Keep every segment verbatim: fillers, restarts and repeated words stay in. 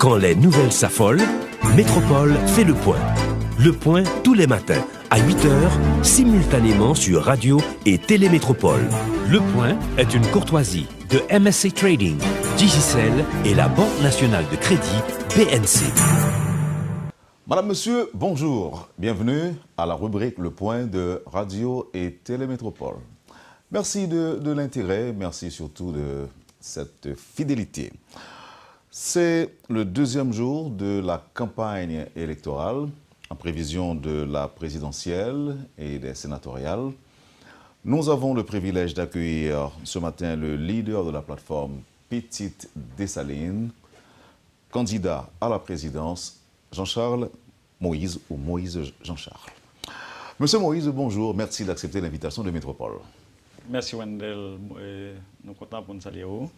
Dans les nouvelles Safol, Métropole fait le point. Le point tous les matins à huit heures, simultanément sur Radio et Télé Métropole. Le point est une courtoisie de M S C Trading, Digicel et la Banque Nationale de Crédit, B N C. Madame, Monsieur, bonjour. Bienvenue à la rubrique Le Point de Radio et Télé Métropole. Merci de, de l'intérêt, merci surtout de cette fidélité. C'est le deuxième jour de la campagne électorale en prévision de la présidentielle et des sénatoriales. Nous avons le privilège d'accueillir ce matin le leader de la plateforme Petite Dessalines, candidat à la présidence, Jean-Charles Moïse ou Moïse Jean-Charles. Monsieur Moïse, bonjour, merci d'accepter l'invitation de Métropole. Mèsi Wendell, e, nou kontan pou n salye ou.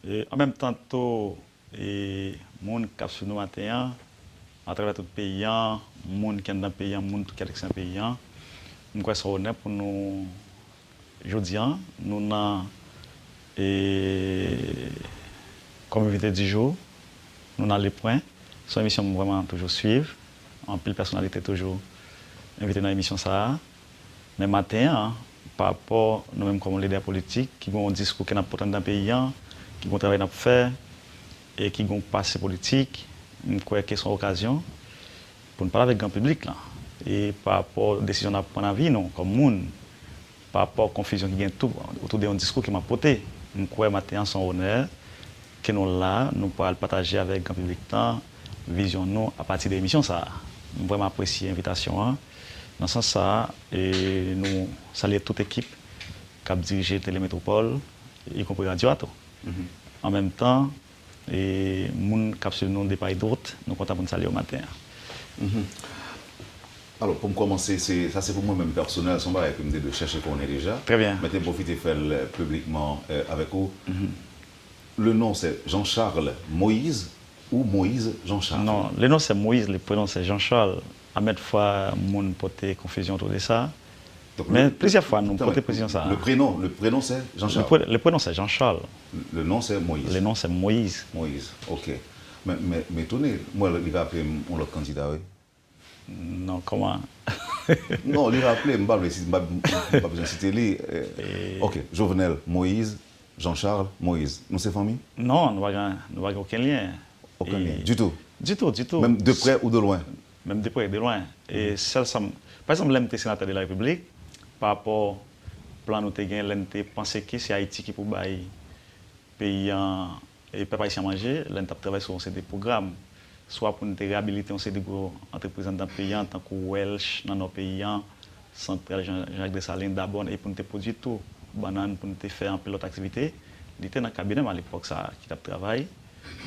E, an menm tan tou, e, moun k ap swiv nou maten an, atravè tout peyi an, moun ki anndan peyi an, moun ki a leksteryè peyi an, m kwè se yon onè pou nou, jodi an, nou nan, e, kòm envite di jou, nou nan Le Point. Se yon emisyon m vrèman toujou swiv. Anpil pèsonalite toujou envite nan emisyon sa a. Men maten an, pa rapò nou menm kòm lidè politik, ki gen yon diskou ke n ap pote anndan peyi an, ki gen yon travay n ap fè, e ki gen yon pase politik, m kwè ke se yon okazyon pou n pale avèk gran piblik lan. E pa rapò desizyon n ap pran nan vi nou kòm moun, pa rapò konfizyon ki gen tou otou de yon diskou ke m ap pote. M kwè maten an se yon onè ke nou la, nou pral pataje avèk gran piblik lan vizyon nou apati de emisyon sa a. M vrèman apresye envitasyon an. Nan sans sa a, e nou salye tout ekip k ap dirije Tele Metropole, ikonpri radyo a tou. An menm tan, e moun k ap swiv nou de pa e dwòt, nou kontan pou n salye yo maten an. Alò, pou m kòmanse, se, sa se pou mwen menm pèsonèl, se yon bagay ke m te dwe chèche konnen deja. Trè byen. Men te pwofite fè l piblikman, e, avèk ou. Le nom c'est Jean-Charles Moïse ou Moïse Jean-Charles? Non, le nom c'est Moïse, le prénom c'est Jean-Charles. Anpil fwa, moun pote konfizyon otou de sa. Men plizyè fwa, nou pote konfizyon sa. Le prénom, le prénom c'est Jean-Charles. Le prénom c'est Jean-Charles. Le nom c'est Moïse. Le nom c'est Moïse. Moïse, ok. Men, men, men etone, mwen, li raple m yon lòt kandida, wi. Non, kòman? Non, li raple, m pa vle si, m pa, m pa bezwen site li. E, ok, Jovenel Moïse, Jean-Charles Moïse. Nou se fanmi? Non, nou pa gen, nou pa gen okenn lyen. Okenn lyen, ditou? Ditou, ditou. Menm de prè ou de lwen? Menm de prè, de lwen. E sèl sa m, pa egzanp, lè m te senatè de la Repiblik, pa rapò plan nou te gen, lè n te panse ke se Ayiti ki pou bay peyi an e pèp ayisyen an manje, lè n t ap travay sou yon seri de pwogram, swa pou n te reyabilite yon seri de gwo antrepriz anndan peyi an, tankou Welch nan nò peyi an, Santral Jean, Jean-Jacques Dessalines, Dabòn, e pou n te pwodui tou bannann, pou n te fè anpil lòt aktivite. Li te nan kabinè m alepòk sa a ki t ap travay.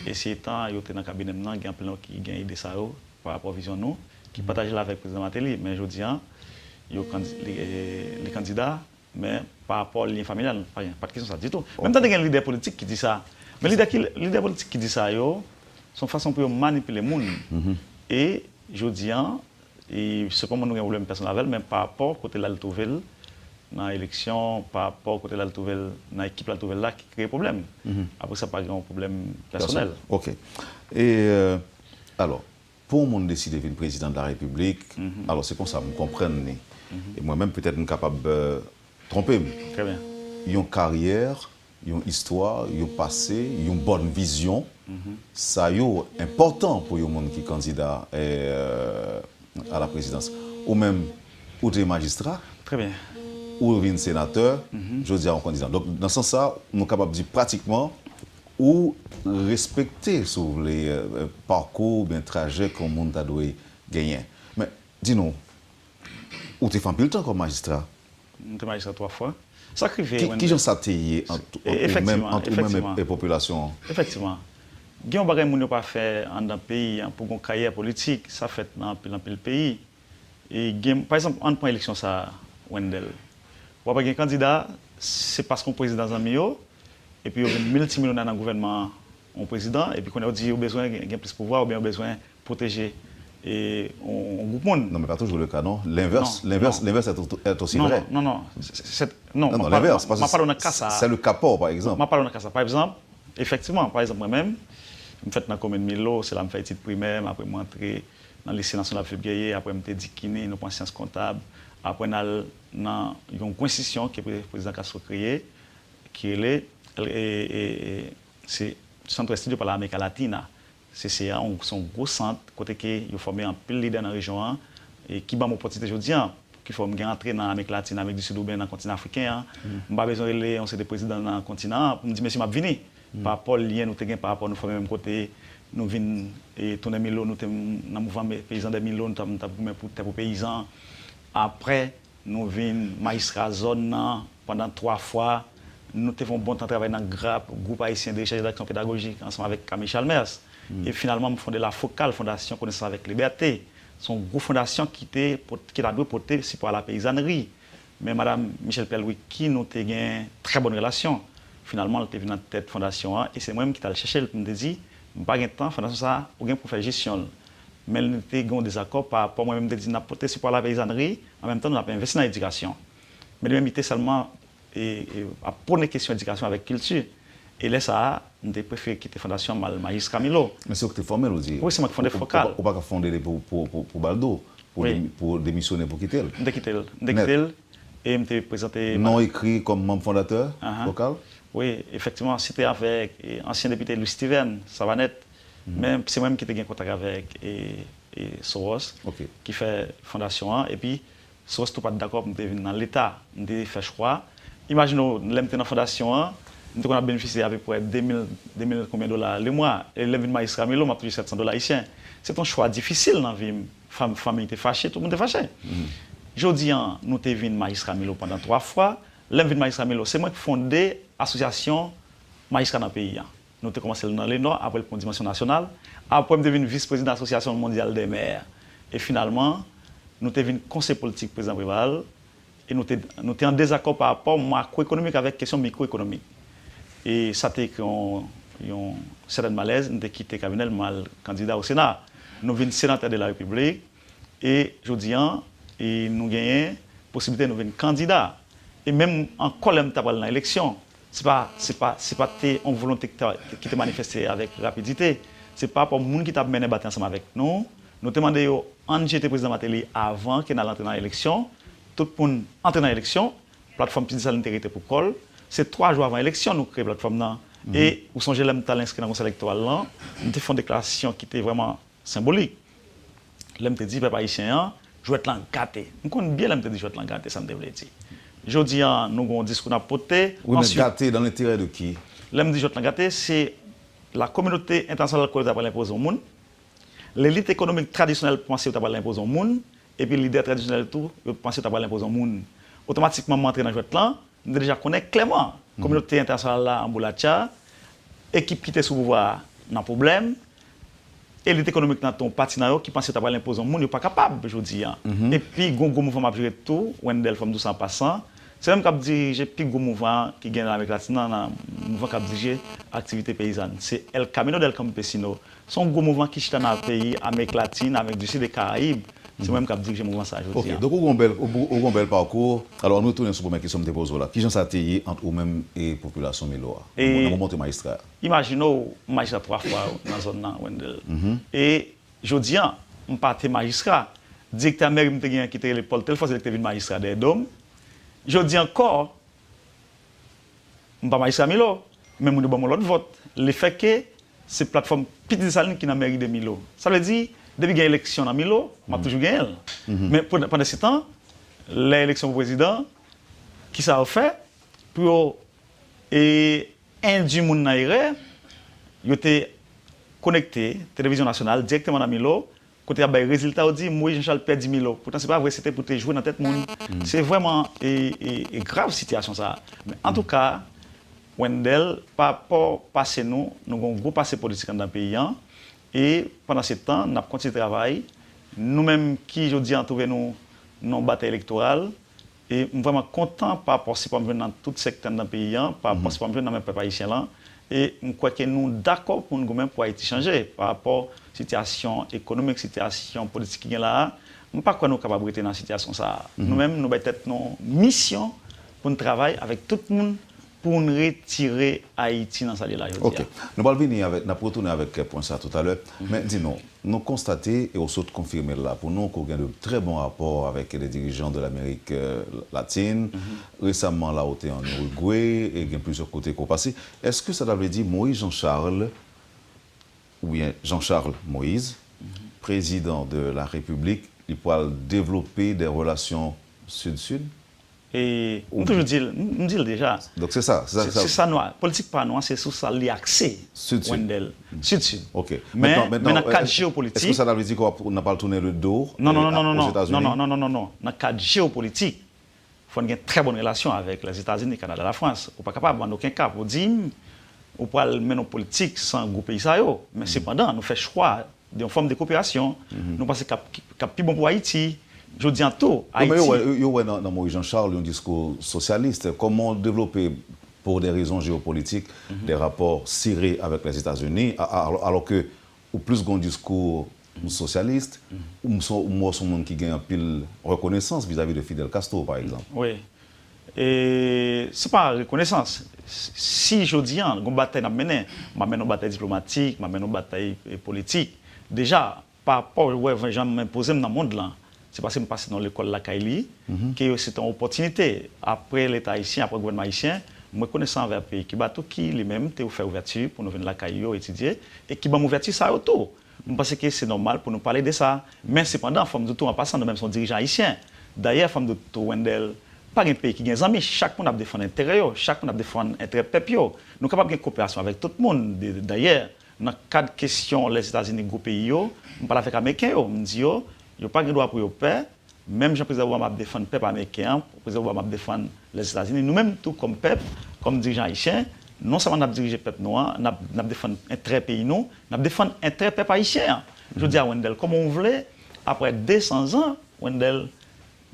E si etan yo te nan kabinè m nan, gen anpil nan yo ki gen ide sa yo pa rapò vizyon nou, ki pataje l avèk Prezidan Martelly. Men jodi an, yo kandi, li, li kandida, men pa rapò lyen familyal, pa gen, pa t kesyon sa ditou. Menm tan te gen lidè politik ki di sa. Men lidè ki, lidè politik ki di sa yo, se yon fason pou yo manipile moun. E jodi an, e se pa kòman nou gen pwoblèm pèsonèl avè l, men pa rapò kote l al twouve l nan eleksyon, pa rapò kote l al twouve l nan ekip l al twouve l la ki kreye pwoblèm. Apre sa, pa gen yon pwoblèm pèsonèl. Ok. E, e, alò, pou yon moun deside vin prezidan de la Repiblik, alò se konsa m konprann li. E mwen menm, petèt, m kapab, e, twonpe m. Trè byen. Yon karyè, yon istwa, yon pase, yon bòn vizyon, sa yo enpòtan pou yon moun ki kandida, e, a la prezidans. Ou menm, ou te majistra, trè byen, ou vin senatè, jodi a ou kandida. Donk, nan sans sa, nou kapab di pratikman, ou respekte, si w vle, e, e, pakou oubyen trajè ke yon moun ta dwe genyen. Men, di nou, ou te fè anpil tan kòm majistra. M te majistra twa fwa. Sa k rive, ki, ki jan sa te ye ant, ant ou menm, ant ou menm e, e popilasyon an? Efektivman. Gen yon bagay moun yo pa fè anndan peyi an pou gon karyè politik, sa fèt nan anpil, anpil peyi. E gen, pa egzanp, ann pran eleksyon sa a, Wendell. W ap gen kandida, se paske yon prezidan zanmi yo, epi yo vin miltimilyonè nan gouvènman yon prezidan, epi kounye a yo di yo bezwen gen, gen plis pouvwa, oubyen yo bezwen pwoteje, e, yon, yon gwoup moun. Non, men pa toujou le ka, non. Lenvès, lenvès, lenvès est, est aussi vrai. Non, non, non, non. Se, se, se, non, non, non, lenvès, paske m ap pale w nan ka sa a. C'est le cas Port, par exemple. M ap pale w nan ka sa a. Pa egzanp, efektivman, pa egzanp, mwen menm, M fèt nan komin Milo, se la m fè etid primè m, apre m rantre nan Lise Nasyonal Philippe Guerrier, apre m te dikini, nou pran syans kontab, apre n al nan yon gwo enstitisyon ke pre- Prezidan Castro kreye, ki rele, e, e, e, se Centro de Estudio para la América Latina, C C A, se yon gwo sant kote ke yo fòme anpil lidè nan rejyon an, e ki ban m opòtinite jodi an, ki fè m gen antre nan Amerik Latin, Amerik di Sid oubyen nan kontinan afriken an. M pa bezwen rele yon seri de prezidan nan kontinan an pou m di, "Mesye, m ap vini." Parapò lyen nou te gen, parapò nou fòme menm kote, nou vin, e, tounen Milo, nou te nan mouvman me- peyizan de Milo, nou t ap, nou t ap goumen pou tè pou peyizan. Apre, nou vin majistra zòn nan pandan twa fwa. Nou te fè yon bon tan travay nan GRAP, Gwoup Ayisyen de Rechèch e Aksyon Pedagojik, ansanm avèk Camille Chalmers. E finalman, m fonde La Focale, Fondasyon Konesans avèk Libète. Se yon gwo fondasyon ki te pot- ki ta dwe pote sipò a lapeyizanri. Men madanm Michèle Pierre-Louis, ki nou te gen trè bòn relasyon, finalman, li te vin nan tèt fondasyon an, e se mwen menm ki t al chèche l pou m te di, "M pa gen tan, fondasyon sa a, ou gen pou fè jesyon l." Men li te gen yon dezakò pa rapò, mwen menm, m te di, "N ap pote sipò a lapeyizanri, an menm tan, n ap envesti nan edikasyon." Men li menm, li te sèlman, e, e, ap pwone kesyon edikasyon avèk kilti. E lè sa a, m te prefere kite fondasyon an, m al majistra Milo. Men se ou ki te fòme l, ou di? Wi, se mwen ki fonde Fokal. Ou, ou, ou pa ka fonde li pou, pou, pou, pou ba l do, pou, wi, demi- pou demisyone, pou kite l. M te kite l. M te kite l e m te prezante. Non ekri kòm manm fondatè Fokal? Wi, efektivman, se te avèk, e, ansyen depite Louis Steven Savanèt. Men se mwen menm ki te gen kontak avèk, e, e Soros, ki fè fondasyon an. Epi, Soros tou pa t dakò pou m te vin nan Leta. M te fè chwa. Imajine w, lè m te nan fondasyon an, m te konn ap benefisye apeprè de mil, de mil konbyen dola lemwa. E lè m vin majistra Milo, m ap touche sèt san dola ayisyen. Se te yon chwa difisil nan vi m. Fam- fanmi te fache, tout moun te fache. Jodi an, nou te vin majistra Milo pandan twa fwa. Lè m vin majistra Milo, se mwen ki fonde asosyasyon majistra nan peyi an. Nou te kòmanse l nan Lenò, apre l pran dimansyon nasyonal. Apre, m te vin vis prezidan Asosyasyon Mondyal dè Mè. E finalman, nou te vin konseye politik prezidan Preval. E nou te, nou te an dezakò pa rapò makwoekonomik avèk kesyon mikwoekonomik. E sa te kreye yon, yon sètèn malèz, m te kite kabinè l, m al kandida o Sena. Nou vin senatè de la Repiblik. E jodi an, e nou genyen posiblite nou vin kandida. E menm ankò lè m ta pral nan eleksyon, se pa, se pa, se pa te yon volonte ki ta, ki te manifeste avèk rapidite. Se pa rapò moun ki t ap mennen batay ansanm avèk nou. Nou te mande yo, "Ann jete prezidan Martelly avan ke n al antre nan eleksyon." Tout moun antre nan eleksyon. Platfòm Pitit Desalin te rete pou kò l. Se twa jou avan eleksyon nou kreye platfòm nan. E ou sonje lè m t al enskri nan Konsèy Elektoral lan, m te fè yon deklarasyon ki te vrèman senbolik. Lè m te di pèp ayisyen an, jwèt lan gate. M konn byen lè m te di jwèt lan gate, sa m te vle di. Jodi an, nou gen yon diskou n ap pote. Wi, men gate dans l'intérêt de qui? Lè m di jwèt lan gate, se la kominote entènasyonal kwè yo ta pral enpoze yon moun. Lelit ekonomik tradisyonèl panse yo ta pral enpoze yon moun. Epi lidè tradisyonèl tou, yo panse yo ta pral enpoze yon moun. Otomatikman, m antre nan jwèt lan. M te deja konnen klèman kominote entènasyonal la an boulatcha, ekip ki te sou pouvwa a nan pwoblèm, elit ekonomik lan te yon pati nan yo ki panse yo ta pral enpoze yon moun yo pa kapab jodi an. Epi gen yon gwo mouvman m ap jere tou, Wendell, fò m di w sa an pasan, se mwen menm k ap dirije pi gwo mouvman ki gen nan Amerik Latin nan, nan mouvman k ap dirije aktivite peyizàn. Se El Camino del Campesino. Se yon gwo mouvman ki chita nan peyi Amerik Latin, Amerik di Sid e Karayib. Se mwen menm k ap dirije mouvman sa a jodi an. Ok, donk ou gen yon bèl, ou, ou gen yon bèl pakou. Alò, ann retounen sou premyè kesyon m te poze w la. Kijan sa te ye ant ou menm e popilasyon Milo a? E nan moman w te majistra a? Imajine w, m majistra twa fwa nan zòn nan, Wendell. E jodi an, m pa te majistra. Direktè mèri m te genyen ki te rele Paul Telfort, se li ki te vin majistra dèyè do m. Jodi ankò, m pa majistra Milo, men moun yo ban m yon lòt vòt. Lefètke se platfòm Pitit Desalin ki nan mèri de Milo. Sa vle di, depi gen eleksyon nan Milo, m ap toujou genyen l. Men pandan, pandan se tan, lè eleksyon pou prezidan, kisa yo fè? Pou yo, e, endui moun nan erè, yo te konekte televizyon nasyonal dirèkteman nan Milo, kote y ap bay rezilta, yo di Moïse Jean Charles pèdi Milo. Poutan, se pa vre, se te pou te jwe nan tèt moun. Se vrèman, e, e, e grav sitiyasyon sa a. Men antouka, Wendell, pa rapò pase nou, nou gen yon gwo pase politik anndan peyi an. E pandan se tan, n ap kontinye travay. Nou menm ki jodi an twouve nou nan yon batay elektoral, e m vrèman kontan pa rapò sipò m jwenn nan tout sektè anndan peyi an, pa rapò sipò m jwenn nan men pèp ayisyen lan. E m kwè ke nou dakò pou n goumen pou Ayiti chanje pa rapò sitiyasyon ekonomik, sitiyasyon politik ki gen la a. M pa kwè nou kapab rete nan sitiyasyon sa a. Nou menm, nou bay tèt nou misyon pou n travay avèk tout moun pou n retire Ayiti nan sa l ye la jodi a. Nou pral vini avèk, n ap retounen avèk pwen sa toutalè. Men di nou, nou konstate e w sot konfime l la pou nou ke w gen de trè bon rapò avèk de dirijan de Lamerik Latin. Resaman la ou te an Irigwe e gen plizyè kote ke w pase. Èske sa ta vle di Moïse Jean Charles oubyen Jean Charles Moïse, prezidan de la Repiblik, li pral devlope de relasyon Sid-Sid? E m toujou di l, m di l deja. Donk se sa, se sa, se sa. Se sa nou a. Politik pa nou an, se sou sa li akse, Wendell. Sid-Sid. Ok. Men, men nan kad jeopolitik. Èske sa ta vle di ke n ap al tounen le do Ozetazini? Non, non, non, non, non, non, non, non, non, non. Nan kad jeopolitik, fò n gen trè bòn relasyon avèk Lèzetazini, Kanada, Lafrans. Ou pa kapab, an okenn ka, pou di m, ou pral mennen yon politik san gwo peyi sa yo. Men sepandan, nou fè chwa de yon fòm de koperasyon. Nou panse k ap, k ap pi bon pou Ayiti. Jodi an tou, Ayiti. Non, men yo wè, yo wè nan, nan Moïse Jean Charles yon diskou sosyalis. Kòman w devlope pour des raisons géopolitiques, des rapports serrés avec les États-Unis, a- a- alò ke ou plis gen yon diskou sosyalis, ou m son- ou m wè w se yon moun ki gen anpil rekonesans vizavi de Fidel Castro, pa egzanp. Wi. E se pa rekonesans. Si jodi an, gon batay n ap mennen, m ap mennen yon batay diplomatik, m ap mennen yon batay e, politik. Deja, pa rapò wè jan m enpoze m nan mond lan, se paske m pase nan yon lekòl lakay li, ke yo se te yon opòtinite. Apre Leta ayisyen, apre gouvènman ayisyen, m rekonesan anvè peyi Kiba tou ki li menm te fè ouvèti pou nou vin lakay yo etidye, e ki ban m ouvèti sa yo tou. M panse ke se nòmal pou nou pale de sa. Men sepandan, fò m di w tou an pasan, nou menm se yon dirijan ayisyen. Dayè, fò m di w tou, Wendell, pa gen peyi ki gen zanmi. Chak moun ap defann enterè yo, chak moun ap defann enterè pèp yo. Nou kapab gen koperasyon avèk tout moun. De- Dayè, nan kad kesyon Lèzetazini, gwo peyi yo, m pale avèk Ameriken yo, m di yo, yo pa gen dwa pou yo pè, menm jan Prezidan Obama ap defann pèp ameriken an, Prezidan Obama ap defann Lèzetazini, nou menm tou kòm pèp, kòm dirijan ayisyen, non sèlman n ap dirije pèp nou an, n ap, n ap defann enterè peyi nou, n ap defann enterè pèp ayisyen an. Jodi a, Wendell, kòman w vle, apre de san zan, Wendell,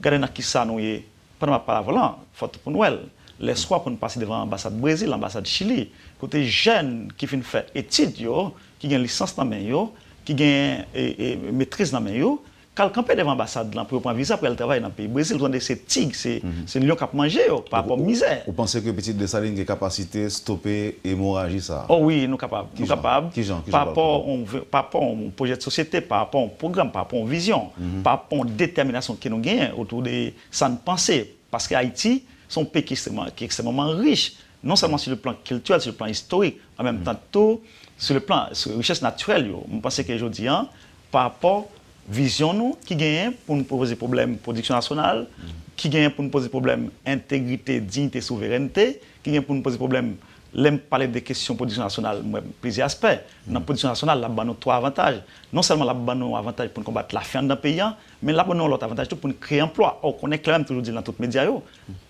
gade nan kisa nou ye, pandan m ap pale avè w la, fò tou pou n wè l. Lèswa pou n pase devan anbasad Brezil, anbasad Chili, kote jèn ki fin fè etid yo, ki gen lisans nan men yo, ki gen e, e, metriz nan men yo, k al kanpe devan anbasad lan pou yo pran viza pou y al travay nan peyi Brezil. Ou tande se tig, se, se lyon k ap manje yo pa rapò mizè. Ou panse ke pitit Desalin gen kapasite stope emoraji sa a? O wi, nou kapab. Nou kapab. Pa rapò yon, pa rapò yon pwojè de sosyete, pa rapò yon pwogram, pa rapò yon vizyon, pa rapò yon detèminasyon ke nou genyen otou de sa n panse. Paske Ayiti, se yon peyi ki ekstrèmman, ki ekstrèmman rich, non sèlman sou le plan kiltirèl, sou le plan istorik, an menm tan tou, sou le plan, sou richès natirèl yo. M panse ke jodi a, pa rapò vizyon nou ki genyen pou n poze pwoblèm pwodiksyon nasyonal, ki genyen pou n poze pwoblèm entegrite, diyite, souverènte, ki genyen pou n poze pwoblèm, lè m pale de kesyon pwodiksyon nasyonal, m wè plizyè aspè. Nan pwodiksyon nasyonal, l ap ban nou twa avantaj. Non sèlman l ap ban nou avantaj pou n konbat lafen anndan peyi a, men l ap ban nou yon lòt avantaj tou pou n kreye anplwa. Ò, w konnen klè, m toujou di l nan tout medya yo.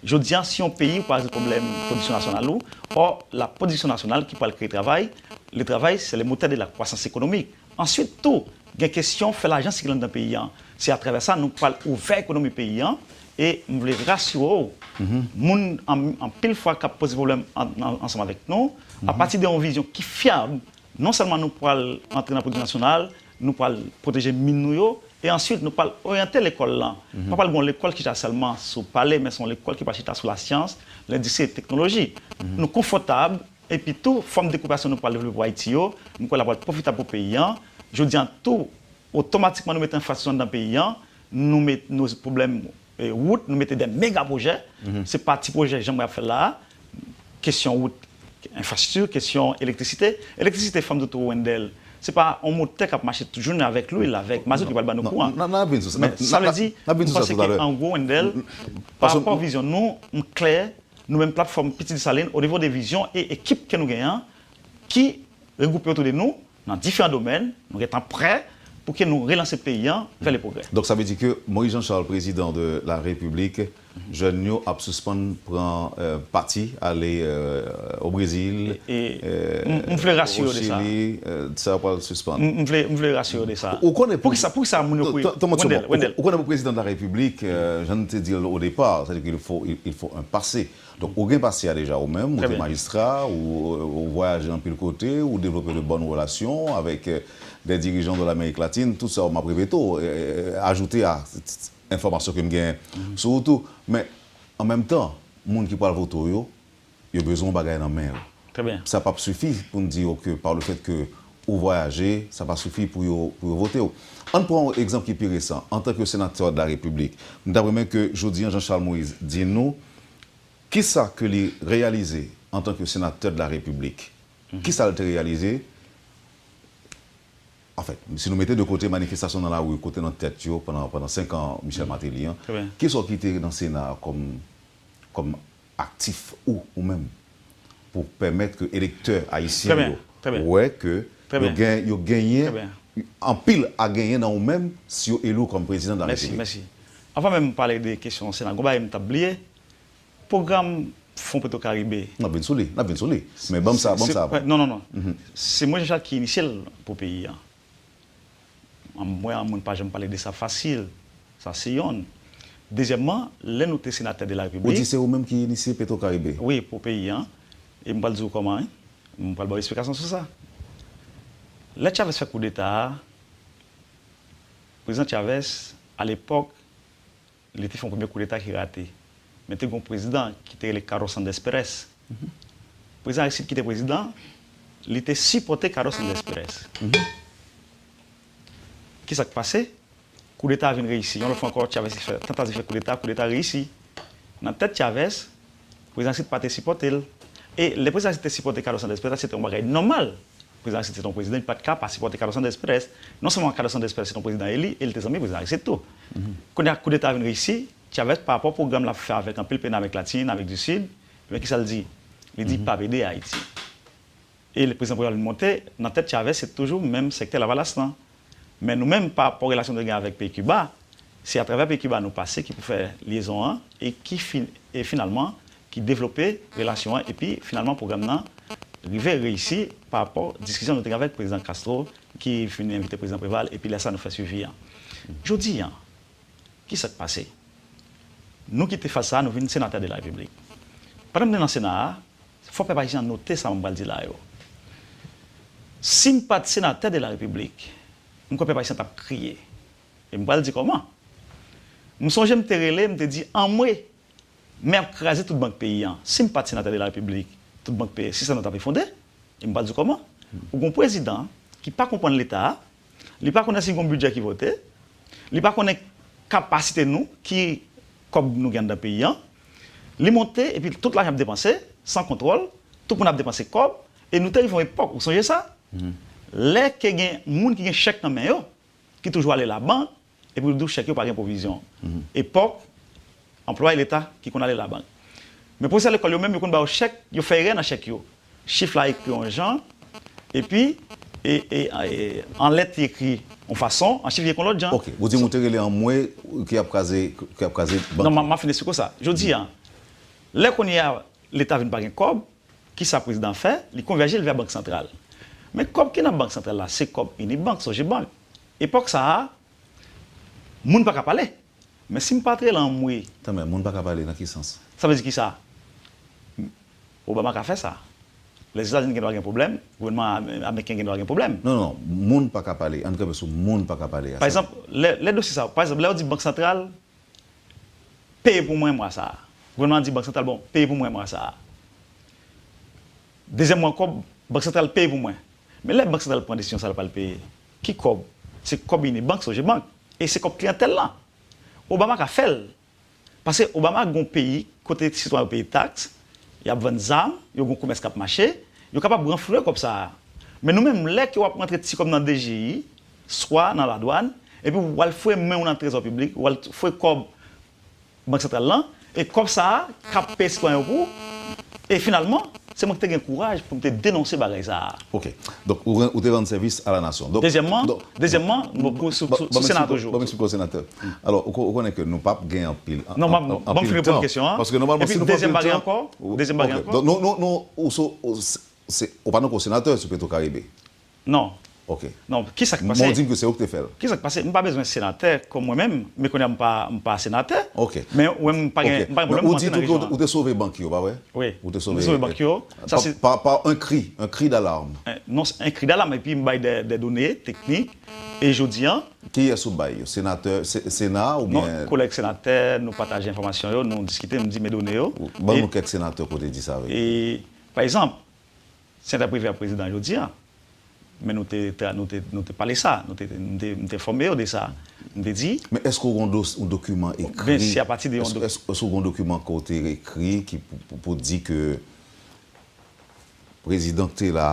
Jodi a, si yon peyi ou pa rezoud pwoblèm pwodiksyon nasyonal ou, ò, la production nationale ki pral kreye travay, le travail, c'est le moteur de la croissance économique. Answit tou, gen kesyon fè lajan sikile anndan peyi a. Se atravè sa nou pral ouvè ekonomi peyi a. E m vle rasire w, moun an- anpil fwa k ap poze pwoblèm an- an- ansanm avèk nou, apati de yon vizyon ki fyab, non sèlman nou pral antre nan pwodiksyon nasyonal, nou pral pwoteje min nou yo, e answit nou pral oryante lekòl lan. Pa pral gen yon lekòl ki chita sèlman sou pale, men se yon lekòl ki pral chita sou lasyans, lendistri e teknoloji. Nou konfòtab, epi tou, fòm de koperasyon nou pral devlope pou Ayiti yo, m kwè l ap pral pwofitab pou peyi a. Jodi a tou, otomatikman nou mete enfrastrikti anndan peyi a, nou met nou pwoblèm e, wout, nou mete de mega pwojè. Se pa ti pwojè jan mwen ap fè l la a. Kesyon wout, enfrastrikti, kesyon elektrisite. Elektrisite, fò m di w tou, Wendell, se pa yon motè k ap mache tout jounen avèk lwil, avèk mazout ki pral ban nou kouran. Men sa vle di, m panse ke an gwo, Wendell, pa rapò vizyon nou, m klè, nou menm platfòm Pitit Desalin, o nivo de vizyon e ekip ke nou genyen an, ki regwoupe otou de nou, nan diferan domèn, nou gentan prè pou ke nou relanse peyi a vè le pwogrè. Donk sa vle di ke Moïse Jean Charles, prezidan de la Repiblik, jèn yo ap sispann pran pati, ale o Brezil, o Chili, sa pral sispann. M vle rasire yo de sa. Ou konnen pou, poukisa, poukisa moun yo pou, Wendell, Wendell. Ou konnen pou prezidan de la Repiblik, jan nou te di l o depa, sa vle di ke il faut, il faut un passé. Donk, ou gen pase a deja ou menm, ou te majistra, ou, ou vwayaje anpil kote, ou devlope de bòn relasyon avèk de dirijan de Lamerik Latin, tout sa m ap repete w, ajoute a enfòmasyon ke m genyen sou ou tou. Men, an menm tan, moun ki pral vote w yo, yo bezwen yon bagay nan men yo. Sa p ap sifi pou n di yo ke pa le fèt ke ou vwayaje, sa pa sifi pou yo, pou yo vote w. Ann pran yon egzanp ki pi resan. Antanke senatè de la Repiblik, m t ap renmen ke jodi a Jean Charles Moïse di nou kisa ke li reyalize antanke senatè de la Repiblik. Kisa l te reyalize? Anfèt, si nou mete de kote manifestasyon nan lari kote nan tèt yo pandan, pandan senk an Michel Martelly an, kisa w kite nan Sena a kòm, kòm aktif ou, ou menm, pou pèmèt ke elektè ayisyen yo wè ke yo gen, yo genyen anpil a genyen nan ou menm si yo eli w kòm prezidan de la Repiblik? Mèsi. Anvan menm m pale de kesyon Sena, gon bagay m t ap bliye. Pwogram Fon Petro Caribe. N ap vin sou li, n ap vin sou li. Men ban m sa, ban m sa. Non, non, non. Se mwen Jean Charles ki inisye l pou peyi a. Mwen, moun pa janm pale de sa fasil. Sa se yonn. Dezyèmman, lè nou te senatè de la Repiblik. Ou di se ou menm ki inisye Petro Caribe? Wi, pou peyi a. E m pral di w kòman, wi. M pral ba w eksplikasyon sou sa. Lè Chavez fè koudeta a, prezidan Chavez, alepòk, li te fè yon premye koudeta ki rate. Men te gen yon prezidan ki te rele Carlos Andrés Pérez. Prezidan Aristide ki te prezidan, li te sipòte Carlos Andrés Pérez. Kisa k pase? Koudeta a vin reyisi. Yon lòt fwa ankò, Chavez fè tantativ fè koudeta, koudeta reyisi. Nan tèt Chavez, prezidan Aristide pa te sipòte l. E lè prezidan Aristide te sipòte Carlos Andrés Pérez, se te yon bagay nòmal. Prezidan Aristide se te yon prezidan, li pa t ka pa sipòte Carlos Andrés Pérez. Non sèlman Carlos Andrés Pérez se te yon prezidan eli, e li te zanmi prezidan Aristide tou. Kounye a, koudeta a vin reyisi, Chavez, pa rapò pwogram l ap fè avèk anpil peyi nan Amerik Latin, Amerik di Sid, men kisa l di? Li di pa vle ede Ayiti. E lè prezidan Préval vin monte, nan tèt Chavez, se toujou menm sektè Lavalas lan. Men nou menm, pa rapò relasyon nou te gen avèk peyi Kiba, se atravè peyi Kiba nou pase ki pou fè lyezon an e ki fin, e finalman, ki devlope relasyon an epi finalman pwogram nan rive reyisi pa rapò diskisyon nou te gen avèk prezidan Castro ki vin envite prezidan Préval epi lè sa nou fè swivi an. Jodi an, kisa k pase? Nou kite faz sa a, nou vin senatè de la Repiblik. Pandan m te nan Sena a, fò pèp ayisyen an note sa m pral di la yo. Si m pa t senatè de la Repiblik, m kwè pèp ayisyen t ap kriye. E m pral di kòman. M sonje m te rele, m te di, anmwe, men ap kraze tout bank peyi an. Si m pa t senatè de la Repiblik, tout bank peyi, sistèm nan t ap efondre. E m pral di w kòman. Ou gon prezidan ki pa konprann Leta a, li pa konnen si gon bidjè ki vote, li pa konnen kapasite nou, ki kòb nou gen anndan peyi an. Li monte, epi tout lajan ap depanse, san kontwòl, tout moun ap depanse kòb, e nou te rive yon epòk, ou sonje sa? Lè ke gen moun ki gen chèk nan men yo, ki toujou ale labank, epi yo di w chèk yo pa gen pwovizyon. Epòk, anplwaye Leta ki konn ale labank. Men pwofesè lekòl yo menm, yo konn ba yo chèk, yo fè erè nan chèk yo. Chif la ekri yon jan, epi, e, e, e, an lèt li ekri yon fason, an chif li ekri yon lòt jan. Ok, ou di m ou te rele anmwe ki ap kraze, ki ap kraze bank. Non, m, m ap fin eksplike w sa. Jodi a, lè kounye a, Leta vin pa gen kòb, kisa prezidan fè? Li konvèje l vè Bank Santral. Men kòb ki nan Bank Santral la, se kòb Unibank, Sogebank. Epòk sa a, moun pa ka pale. Men si m pa t rele anmwe. Tanmen, moun pa ka pale nan ki sans? Sa vle di kisa? Obama ka fè sa. Lèzetazini gen dwa gen pwoblèm, gouvènman am-, ameriken gen dwa gen pwoblèm. Non, non, non, moun pa ka pale. Ann kanpe sou moun pa ka pale a. Pa egzanp, lè, lè dosye sa, pa egzanp, lè yo di Bank Santral, peye pou mwen mwa sa a. Gouvènman an di Bank Santral, bon, peye pou mwen mwa sa a. Dezyèm mwa ankò, Bank Santral peye pou mwen. Men lè Bank Santral pran desizyon sa l pral peye, ki kòb? Se kòb Unibank, Sogebank. E se kòb kliyantèl lan. Obama ka fè l. Paske Obama gon peyi kote sitwayen yo peye taks, y ap vann zam, yo gon komès k ap mache, yo kapab ranflouwe kòb sa a. Men nou menm, lè ke w ap rantre ti kòb nan D G I, swa nan ladwàn, epi w al foure men w nan trezò piblik, w al foure kòb Bank Santral lan, e kòb sa a k ap peye sitwayen yo pou ou, e finalman, se mwen ki te gen kouraj pou m te denonse bagay sa a. Ok. Donk, ou, ou te rann sèvis a la nasyon. Donk, dezyèmman, donk, dezyèmman, bon, pou, sou, sou, sou Sena toujou. Ban m eksplike w, senatè. Alò, ou ko-, ou konnen ke nou p ap gen anpil, non, anpil tan. Ban m fin reponn kesyon an. Paske nòmalman, si nou pran anpil tan. Epi dezyèm bagay ankò, dezyèm bagay ankò. Donk, nou, nou, nou, ou so, ou, se, se, ou pa nan ko senatè sou Petro Caribe. Non. Ok. Non, kisa k pase? Bon, ou di m ke se ou ki te fè l. Kisa k pase? M pa bezwen senatè kòm mwen menm, men kounye a m pa, m pa senatè. Ok. Men ou wè m pa gen, ok, m pa gen pwoblèm pou antre nan rejyon an. Ou di tou ke ou te sove bank yo, pa vre? Wi, ou te sove bank yo. Sa se pa, pa, pa un cri, un cri d'alarme. Non, se un cri d'alarme, epi m bay de, de done teknik, e jodi an, kiyès ou bay yo? Senatè, se, Sena oubyen? Non, kolèg senatè, nou pataje enfòmasyon yo, nou diskite, m di men done yo. Ban nou kèk senatè kote di sa avèk. E, pa egzanp, senatè Privè a prezidan jodi an, men nou te, nou te, nou te pale sa, nou te, nou te, nou te enfòme yo de sa. M te di. Men èske w gen yon do-, yon dokiman ekri? Ben, se apati de yon. Èske, èske, èske w gen yon dokiman ke w te ekri ki pou, pou, pou di ke prezidan k te la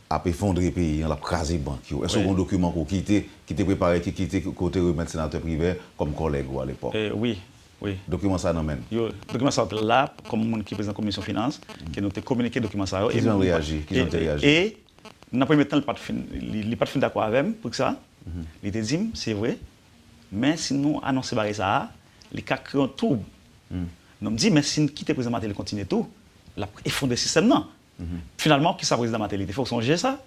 a ap efondre peyi an, l ap kraze bank yo? Èske w gen yon dokiman ke w kite, ki te prepare, ki, ki te, ke w te remèt senatè Privè kòm kòlèg ou alepòk? E, wi, wi. Dokiman sa nan men l? Yo, dokiman sa yo te la, kòm moun ki prezidan komisyon finans, ke nou te kominike dokiman sa yo. Kijan l reyaji? Kijan l te reyaji? E, e, nan premye tan, li pa t fin, li, li pa t fin dakò avè m pou sa. Li te di m, se vre, men si nou anonse bagay sa a, li ka kreye yon twoub. Non, m di, men si n kite prezidan Martelly kontinye tou, l ap efondre sistèm nan. Finalman, kisa prezidan Martelly te fè? Ou sonje sa?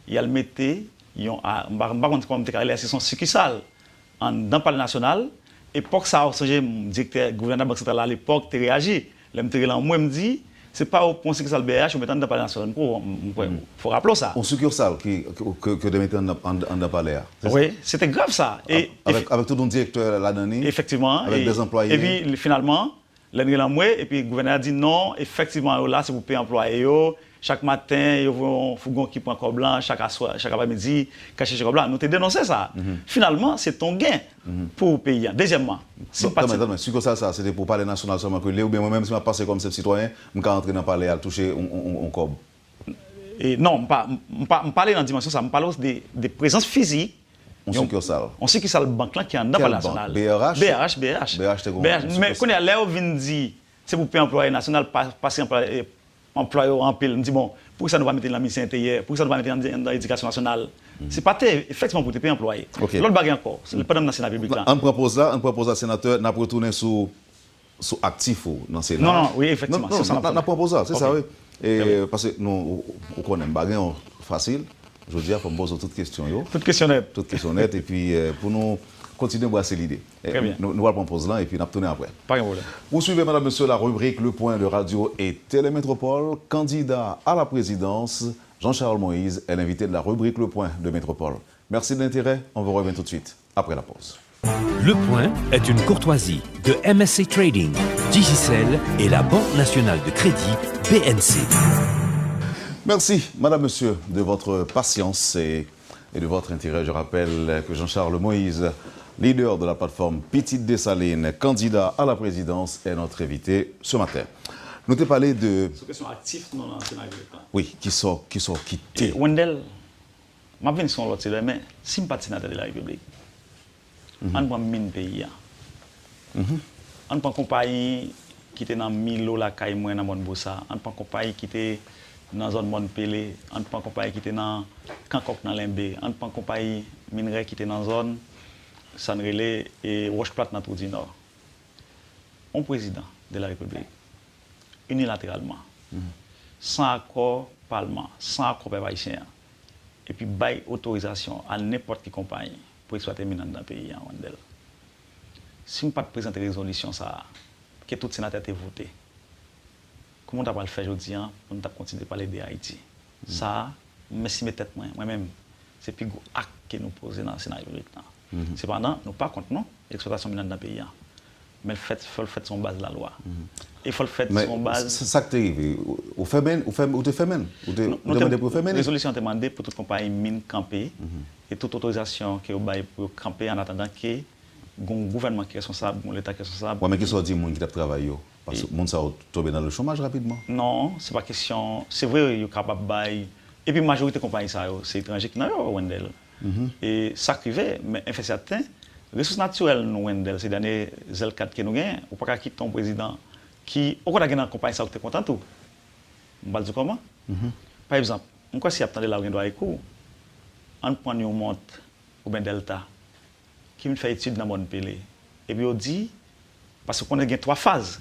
Y al mete yon, a, m pa, m pa konn kòman m te ka rele, èske se yon sikisal anndan Palè Nasyonal? Epòk sa a, ou sonje, m, direktè, gouvènè Bank Santral la alepòk te reyaji. Lè m te rele anmwe, m di, se pa yon sikisal B A H ou mete anndan Palè Nasyonal. M kwè, m kwè, fò w raple w sa. Yon sikisal ki, ke, ke, ke te mete anndan, anndan, anndan palè a. Wi, se te grav sa. E, avèk, avèk tout yon direktè ladan li, efektivman, avèk de anplwaye. Epi, finalman, lè n rele anmwe, epi gouvènè a di non, efektivman, yo la, se pou peye anplwaye yo. Chak maten, yo voye yon fougon ki pran kòb la, chak aswè, chak aprèmidi, k al chèche kòb la. Nou te denonse sa. Finalman, se te yon gen pou peyi a. Dezyèmman, si m pa... Tanmen, tanmen, sikisal sa, se te pou Palè Nasyonal sèlman ke l ye, oubyen mwen menm, si m ap pase kòm senp sitwayen, m ka antre nan palè a, al touche yon, yon, yon, yon kòb? E non, m pa, m pa, m pa ale nan dimansyon sa, m pale de, de prezans fizik. Yon sikisal. Yon sikisal bank lan ki anndan Palè Nasyonal. B R H? B R H, B R H. B R H te gen yon sikisal. Men kounye a, lè yo vin di, se pou peye anplwaye nasyonal, pa, pase anplwaye, anplwaye yo anpil. M di, bon, poukisa nou pa mete l nan Minisè Enteryè? Poukisa nou pa mete l nan, nan Edikasyon Nasyonal? Se pa te, efektivman, pou te peye anplwaye. Lòt bagay ankò, pandan m nan Sena piblik la. Ann pran poz la, ann pran poz la, senatè, n ap retounen sou sou aktif ou nan Sena. Non, non, wi, efektivman, se sa n ap fè. N ap pran poz la, se sa, wi. E, paske nou, ou, ou konnen, m pa gen yon fasil. Jodi a, fò m poze w tout kesyon yo. Tout kesyon nèt. Tout kesyon nèt, epi, e, pou nou kontinye brase lide. E, nou, nou pral pran poz lan, epi n ap tounen apre. Pa gen pwoblèm. Vous suivez, mesdames, messieurs, la rubrique Le Point de Radio et Télé Métropole. Candidat à la présidence, Jean-Charles Moïse est l'invité de la rubrique Le Point de Métropole. Merci de l'intérêt. On vous revient tout de suite après la pause. Le Point est une courtoisie de M S C Trading, Digicel et la Banque Nationale de Crédit, B N C. Merci, Madame, Monsieur, de votre patience et, et de votre intérêt. Je rappelle que Jean-Charles Moïse, leader de la plateforme Petite Dessalines, candidat à la présidence, est notre invité ce matin. Nou te pale de... Sou kesyon aktif nou nan Sena Repiblik la. Wi, kisa, kisa w kite? Wendell, M ap vin sou yon lòt sijè, men si m pa t senatè de la Repiblik, ann pran min peyi a. Ann pran konpayi ki te nan Milo lakay mwen nan Mòn Bousa, ann pran konpayi ki te nan zòn Mòn Pele, ann pran konpayi ki te nan Kan Kòk nan Lenbe, ann pran konpayi minnrè ki te nan zòn, sa n rele, e, Wòch Plat nan Twou di Nò. Yon prezidan de la Repiblik, inilateralman, san akò palman, san akò pèp ayisyen an, epi bay otorizasyon a nenpòt ki konpayi pou eksplwate min anndan peyi a, Wendell. Si m pa t prezante rezolisyon sa a, ke tout senatè te vote, kòman w ta pral fè jodi a pou n t ap kontinye pale de Ayiti? Sa a, m estime tèt mwen, mwen menm, se pi gwo ak ke nou poze nan Sena Repiblik lan. Sepandan, nou pa kont non, eksplwatasyon min anndan peyi a. Men l fèt, fò l fèt sou yon baz lalwa. E fò l fèt sou yon baz... Men sa k te rive, ou, ou fèmen, ou fèmen, ou te fèmen l? Ou te, ou te mande pou yo fèmen li? Rezolisyon an te mande pou tout konpayi min kanpe, e tout otorizasyon ke yo bay pou yo kanpe, an atandan ke gen yon gouvènman ki responsab, gen yon Leta ki responsab. Wi, men kisa w di moun ki t ap travay yo? Paske moun sa yo tonbe nan le chomaj rapidman. Non, se pa kesyon, se vre, yo kapab bay, epi majorite konpayi sa yo, se etranje ki nan yo, Wendell. E sa k rive, men enfèsyaten, resous natirèl nou, Wendell, se dènye zèl kad ke nou genyen. Ou pa ka kite yon prezidan ki, ou konn gen nan konpayi sa yo ki te kontan tou. M pral di w kòman. Pa egzanp, m kwè si y ap tande la, ou gen dwa ekou. Ann pran yon mont oubyen Delta ki vin fè etid nan Mòn Pele. Epi yo di, paske konnen gen twa faz.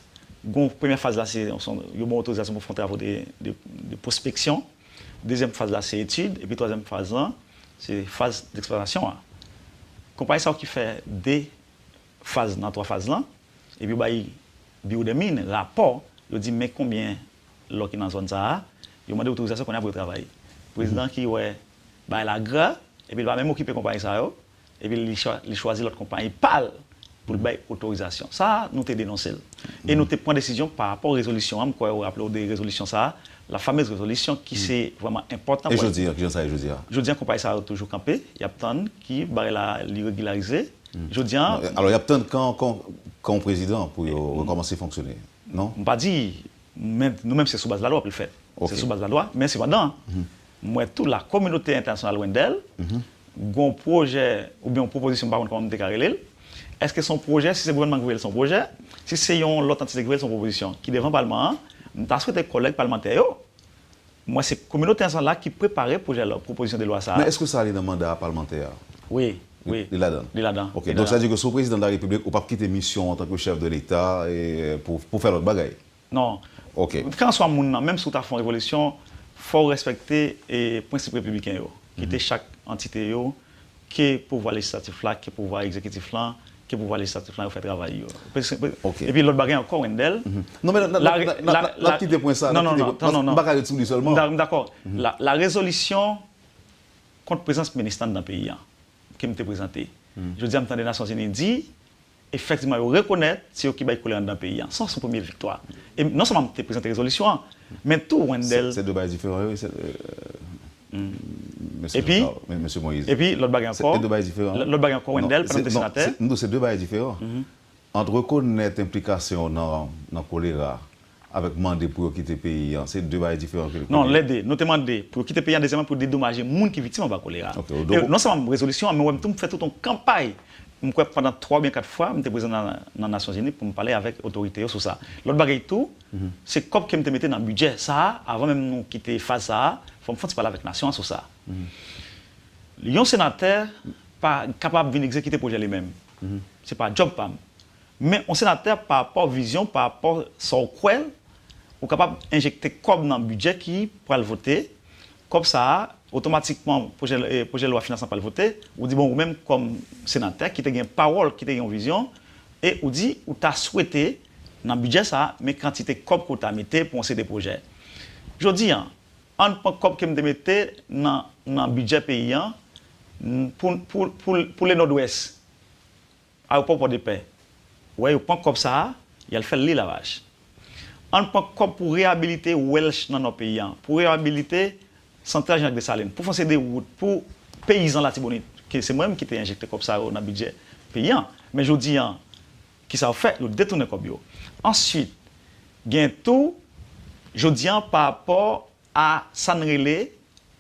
Gon premyè faz la, se, se, yo ba w otorizasyon pou fè yon travo de, de, de pwospeksyon. Dezyèm faz la, se etid. Epi twazyèm faz lan, se faz deksplwatasyon an. Konpayi sa yo ki fè de faz nan twa faz lan, epi yo bay Biwo dè Min rapò, yo di men konbyen lò ki nan zòn sa a, yo mande otorizasyon kounye a pou yo travay. Prezidan ki wè bagay la gra, epi li pa menm okipe konpayi sa yo, epi li chwa- li chwazi lòt konpayi pa l pou l bay otorizasyon. Sa a, nou te denonse l. E nou te pran desizyon pa rapò rezolisyon an, m kwè ou raple w de rezolisyon sa a, la fameuse résolution ki se vrèman enpòtan. E pou jodi a, kijan sa ye jodi a? Jodi a, konpayi sa yo toujou kanpe, y ap tann ki bagay la li regilarize. Jodi a, alò, y ap tann kan, kan, kan yon prezidan pou yo rekòmanse fonksyone, non? M pa di, men nou menm se sou baz lalwa pou l fèt. Se sou baz lalwa, men sepandan, m wè tou la kominote entènasyonal, Wendell, gon pwojè oubyen yon pwopozisyon, m pa konn kòman m te ka rele l. Èske se yon pwojè? Si se gouvènman ki voye l, se yon pwojè. Si se yon lòt antite ki voye l, se yon pwopozisyon ki devan palman an, m ta swete kòlèg palmantè yo, m wè se kominote entènasyonal la ki prepare pwojè lwa, pwopozisyon de lwa sa a. Men èske sa li nan manda palmantè a? Wi, wi. Li ladan? Li ladan. Ok, donk sa vle di ke si w prezidan de la repiblik, ou p ap kite misyon w antanke chèf de leta e, pou, pou fè lòt bagay? Non. Ok. Kèlkanswa moun nan, menm si w ta fè yon revolisyon, fò w respekte e, prensip repibliken yo. Kite chak antite yo, ke pouvwa lejislatif la, ke pouvwa egzekitif lan, ke pouvwa lejislatif lan, yo fè travay yo. Epi lòt bagay ankò, Wendell. Non, men n ap kite pwen sa, n ap kite pwen, m pa ka ret sou li sèlman. M dakò. La, la rezolisyon kont prezans minis anndan peyi an, ke m te prezante. Jodi a, m tande Nasyonzini di, efektivman, yo rekonèt se yo ki bay kolera anndan peyi an. Sa, se yon premye viktwa. E non sèlman m te prezante rezolisyon an, men tou, Wendell. Se, se de bagay diferan, wi. Se, euh, mesye Charles, men, mesye Moïse. Epi, lòt bagay ankò, lòt bagay ankò, Wendell, pandan m te senatè. M di w se de bagay diferan. Ant rekonèt enplikasyon w nan, nan kolera, avèk mande pou yo kite peyi an, se de bagay diferan ke l. Non, lè de. Nou te mande pou yo kite peyi an, dezyèmman, pou yo dedomaje moun ki viktim anba kolera. E non sèlman rezolisyon an, men ou wè m tou m fè tout yon kanpay. M kwè pandan twa oubyen kat fwa, m te prezan nan, nan Nasyonzini pou m pale avèk otorite yo sou sa. Lòt bagay tou, se kòb ke m te mete nan bidjè sa a, avan menm nou kite faz sa a, fò m fè yon ti pale avèk nasyon an sou sa. Yon senatè pa kapab vin egzekite pwojè li menm. Se pa djòb pa m. Men yon senatè, pa rapò vizyon, pa rapò sa w kwè, ou kapab enjekte kòb nan bidjè ki pral vote. Kòb sa a, otomatikman, pwojè, e, pwojè lwa finans lan pral vote, ou di, bon, ou menm kòm senatè ki te gen pawòl, ki te gen yon vizyon, e ou di, ou ta swete nan bidjè sa a, men kantite kòb ke w ta mete pou yon seri de pwojè. Jodi a, ann pran kòb ke m te mete nan, nan bidjè peyi an, n-, pou, pou, pou, pou le Nòdwès. Ayewopò Pòdepè. Wè, yo pran kòb sa a, y al fè l Lilavach. Ann pran kòb pou reyabilite Welch nan nò peyi an, pou reyabilite Santral Jean-Jacques Dessalines, pou fè yon seri de wout, pou peyizan Latibonit, ke se mwen menm ki te enjekte kòb sa yo nan bidjè peyi an. Men jodi a, kisa yo fè? Yo detounen kòb yo. Answit, gen tou, jodi a, pa rapò a sa n rele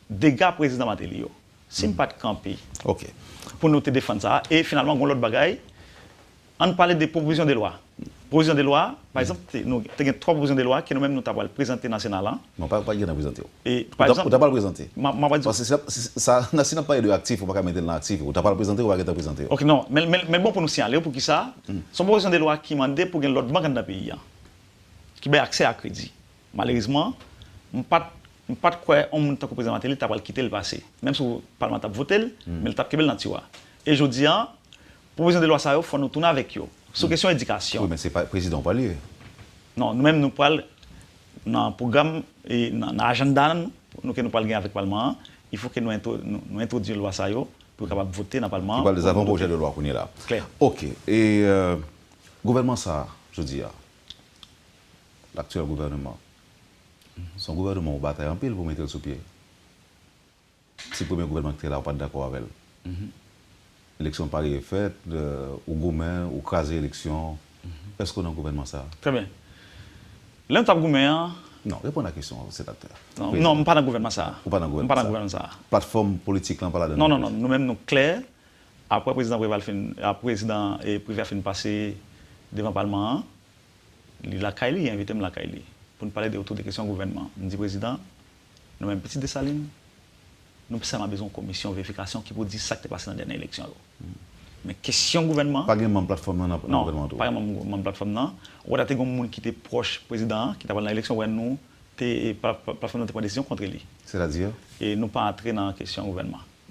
dega prezidan Martelly yo. Si m pa t kanpe pou nou te defann sa a, e finalman, gon lòt bagay, ann pale de pwopozisyon de lwa. Pwopozisyon de lwa, pa egzanp, te, nou te gen twa pwopozisyon de lwa ke nou menm nou ta pral prezante nan Sena lan. Non, pa, pa gen nan prezante yo. E, pa egzanp, ou ta pral prezante. M a, m a pral di w. Paske si, si, sa, si n ap pale de aktif, ou pa ka mete l nan aktif. Ou ta pral prezante, ou pa gentan prezante yo. Ok, non, men, men, men bon pou nou siyale yo, poukisa? Se yon pwopozisyon de lwa ki mande pou gen lòt bank anndan peyi an, ki bay aksè a kredi. Malerezman, m pa t, m pa t kwè yon moun tankou prezidan Martelly ta pral kite l pase. Menm si palman t ap vote l, men l t ap kenbe l nan tiwa. E jodi a, pwopozisyon de lwa sa yo, fò nou tounen avèk yo. Sou kesyon edikasyon. Wi, men se pa prezidan w pral ye. Non, nou menm nou pral nan pwogram, e nan, nan ajanda nou, nou ke nou pral gen avèk palman an, il faut que nou entwo-, nou, nou entwodui lwa sa yo pou yo kapab vote nan palman an. Ki pral de zavan pwojè de lwa kounye la. Klè. Ok. E, euh, gouvènman sa a, jodi a, laktyèl gouvènman, se yon gouvènman ou batay anpil pou mete l sou pye. Si premye gouvènman ki te la, ou pa t dakò avè l. Eleksyon pa rive fèt, euh, ou goumen, ou kraze eleksyon. Èske w nan gouvènman sa a? Trè byen. Lè m t ap goumen an. Non, reponn a kesyon an, senatè. Non, non, m pa nan gouvènman sa a. Ou pa nan gouvènman sa a? M pa nan gouvènman sa a. Platfòm politik lan pa ladan non plis? Non, non, non, nou menm nou klè. Apre prezidan Preval fin, apre prezidan, e, Privè fin pase devan palman an, li lakay li, li envite m lakay li pou n pale de, otou de kesyon gouvènman. M di, prezidan, nou menm pitit Desalin, nou sèlman bezwen yon komisyon verifikasyon ki pou di sa k te pase nan dènye eleksyon yo. Men kesyon gouvènman. Pa gen manm platfòm nan nan, nan gouvènman an tou? Non, pa gen manm, manm platfòm nan. Ou wè, ta te gen yon moun ki te pwòch prezidan an, ki t ap al nan eleksyon, ou wè nou te, e, pla-, pla-, platfòm nan te pran desizyon kont li. Sètadi? E nou pa antre nan kesyon gouvènman.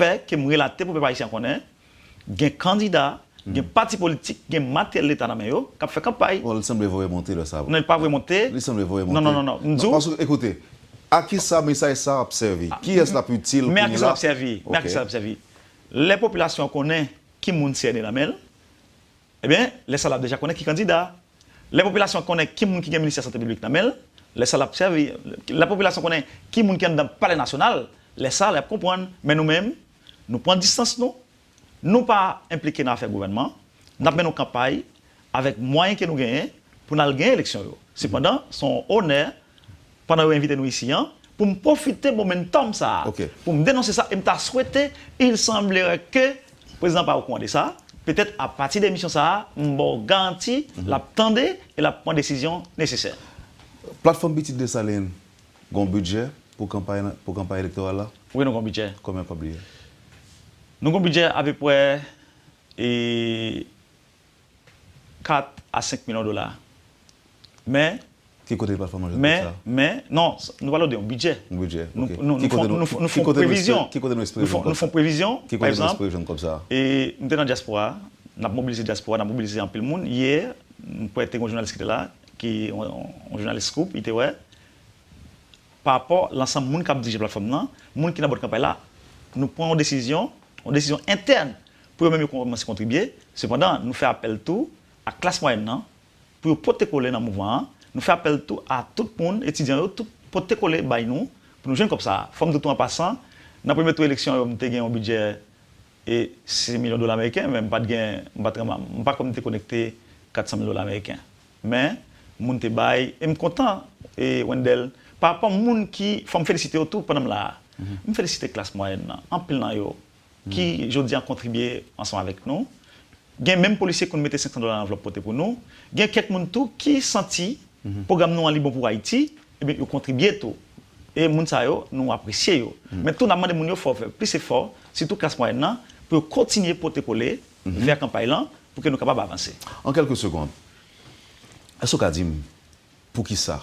fè ke m relate pou pèp ayisyen an konnen, gen kandida Gen pati politik, gen materyèl Leta nan men yo, k ap fè kanpay. Bon, li sanble voye monte lè sa. Non, li pa voye monte. Li sanble voye monte. Non, non, non, non. M di w. Paske, ekoute, a ki sa mesaj sa ap sèvi? Kiyès l ap itil kounye la? Men a ki sa l ap sèvi? Men a ki sa l ap sèvi? Lè popilasyon an konnen ki moun sène nan men l, ebyen, lè sa l ap deja konnen ki kandida. Lè popilasyon an konnen ki moun ki gen ministè sante piblik nan men l, lè sa l ap sèvi. Lè popilasyon konnen ki moun ki anndan Palè Nasyonal, lè sa l ap konprann. Men nou menm, nou pran distans nou. Nou pa enplike nan afè gouvènman. N ap mennen yon kanpay avèk mwayen ke nou genyen pou n al genyen eleksyon yo. Sepandan, se yon onè, pandan yo envite nou isi an, pou m pwofite momentum sa a, pou m denonse sa, e m ta swete, il semblerait que prezidan pa okouran de sa, petèt apati de emisyon sa a, m ba w garanti, l ap tande e l ap pran desizyon nesesè. Platfòm Pitit Desalin, gon bidjè pou kanpay, pou kanpay elektoral la? Wi, nou gon bidjè. Konbyen kòb li ye? Nou gon bidjè apeprè e kat a senk milyon dola. Men, Ki kote platfòm nan jwenn kòb sa? Men, non, nou pale de yon bidjè. Yon bidjè, ok. Nou fè yon previzyon. Ki kote nou espere jwenn kòb sa? Nou fè yon previzyon, pa egzanp, e m te nan dyaspora, n ap mobilize dyaspora, n ap mobilize anpil moun. Yè, m kwè te gen yon jounalis ki te la, ki, yon jounalis Scoop, li te wè, pa rapò lansanm moun k ap dirije platfòm nan, moun ki nan bòt kanpay la, nou pran yon desizyon, yon desizyon entèn, pou yo menm yo kòmanse kontribye. Sepandan, nou fè apèl tou a klas mwayèn nan, pou yo pote kole nan mouvman an. Nou fè apèl tou a tout moun, etidyan yo, tout pote kole bay nou, pou nou jwenn kòb sa a. Fò m di w tou an pasan, nan premye tou eleksyon yo, m te gen yon bidjè e sis milyon dola ameriken, men m pa t gen, m pa t renmen, m pa kwè m te konekte kat san mil dola ameriken. Men, moun te bay, e m kontan, e Wendell, pa rapò moun ki, fò m felisite yo tou pandan m la a. M felisite klas mwayèn nan, anpil nan yo, ki jodi a kontribye ansanm avèk nou. Gen menm polisye ki konn mete senk san dola nan anvlòp pote pou nou. Gen kèk moun tou ki santi pwogram nou an li bon pou Ayiti, ebyen, yo kontribye tou. E moun sa yo, nou apresye yo. Men tou, n ap mande moun yo fò fè plis efò, sitou klas mwayèn nan, pou yo kontinye pote kole, fè kanpay lan, pou ke nou kapab avanse. An kèlke segond, èske w ka di m poukisa,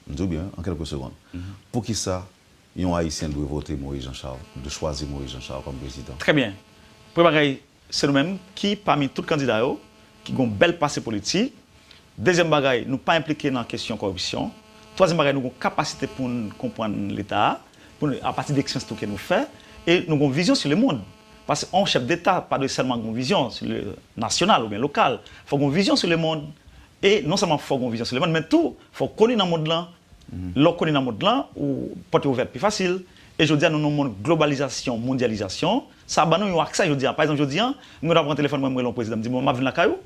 m di w byen, an kèlke segond, poukisa yon Ayisyen dwe vote Moïse Jean Charles, dwe chwazi Moïse Jean Charles kòm prezidan? Trè byen. Premye bagay, se nou menm ki pami tout kandida yo ki gen yon bèl pase politik. Dezyèm bagay, nou pa enplike nan kesyon kòripsyon. Twazyèm bagay, nou gen yon kapasite pou n konprann Leta a, pou n, apati de eksperyans tou ke nou fè, e nou gen yon vizyon sou lemonn. Paske yon chèf deta pa dwe sèlman gen yon vizyon sou le nasyonal oubyen lokal. Fò gen yon vizyon sou lemonn. E non sèlman fò gen yon vizyon sou lemonn, men tou fò w koni nan mond lan. Lè w koni nan mond lan, ou pòt yo ouvè pi fasil. E jodi a, nou nan yon mond globalizasyon, mondyalizasyon. Sa ban nou yon aksè jodi a. Pa egzanp, jodi a, m gen dwa pran telefòn mwen, m rele yon prezidan, m di, "Bon, m ap vin lakay ou."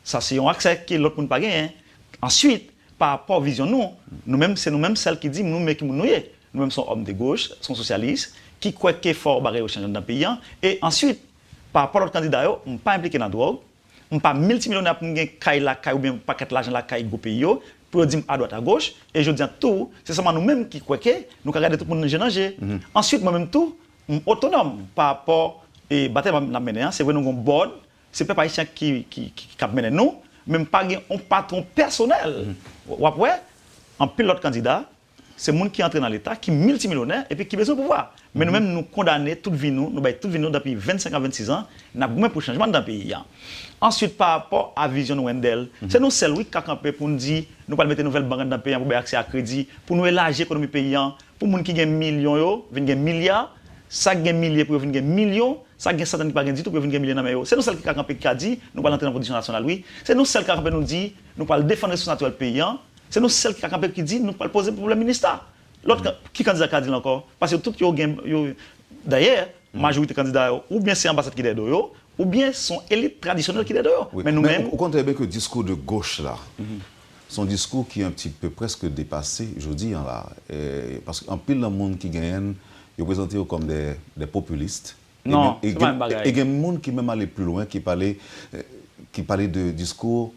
Sa se yon aksè ke lòt moun pa genyen. Answit, pa rapò vizyon nou, nou menm, se nou menm sèl ki di nou men ki moun nou ye. Nou menm se yon òm de goch, se yon sosyalis, ki kwè ke fò bagay yo chanje anndan peyi a. E answit, pa rapò lòt kandida yo, m pa enplike nan dwòg, m pa miltimilyonè pou m gen kay lakay oubyen pakèt lajan lakay gwo peyi yo, pou yo di m adwat agoch. E jodi a tou, se sèlman nou menm ki kwè ke nou ka gade tout moun je nan je. Answit, mwen menm tou, m otonòm pa rapò e batay n ap mennen an. Se vre nou gen yon bòd, se pèp ayisyen ki, ki, ki, k ap mennen nou, men m pa gen yon patwon pèsonèl. W ap wè, anpil lòt kandida, se moun ki antre nan Leta, ki miltimilyonè, epi ki bezwen pouvwa. Men nou menm, nou kondane tout vi nou, nou bay tout vi nou depi vennsenk an, vennsis an, n ap goumen pou chanjman anndan peyi a. Answit, pa rapò a vizyon nou, Wendell, se nou sèl, wi, ki ka kanpe pou n di, nou pral mete nouvèl bank anndan peyi a pou bay aksè a kredi, pou nou elaji ekonomi peyi a, pou moun ki gen milyon yo vin gen milya, sa k gen milye pou yo vin gen milyon, sa k gen santèn ki pa gen ditou pou yo vin gen milye nan men yo. Se nou sèl ki ka kanpe ki ka di, nou pral antre nan pwodiksyon nasyonal, wi. Se nou sèl ki ka kanpe nou di, nou pral defann resous natirèl peyi a. Se nou sèl ki ka kanpe ki di, nou pral poze pwoblèm Minista. Lòt, ki kandida ka di l ankò? Paske tout yo gen, yo, dayè, majorite kandida yo, oubyen se anbasad ki dèyè do yo, oubyen se yon elit tradisyonèl ki dèyè do yo. Men nou menm. Ou konn trè byen ke diskou de goch la, se yon diskou ki un petit peu, prèske depase jodi a la. E, paske anpil nan moun ki genyen l, yo prezante yo kòm de, de popilis. Non, se pa menm bagay. E gen moun ki menm ale pli lwen, ki pale, eh, ki pale de diskou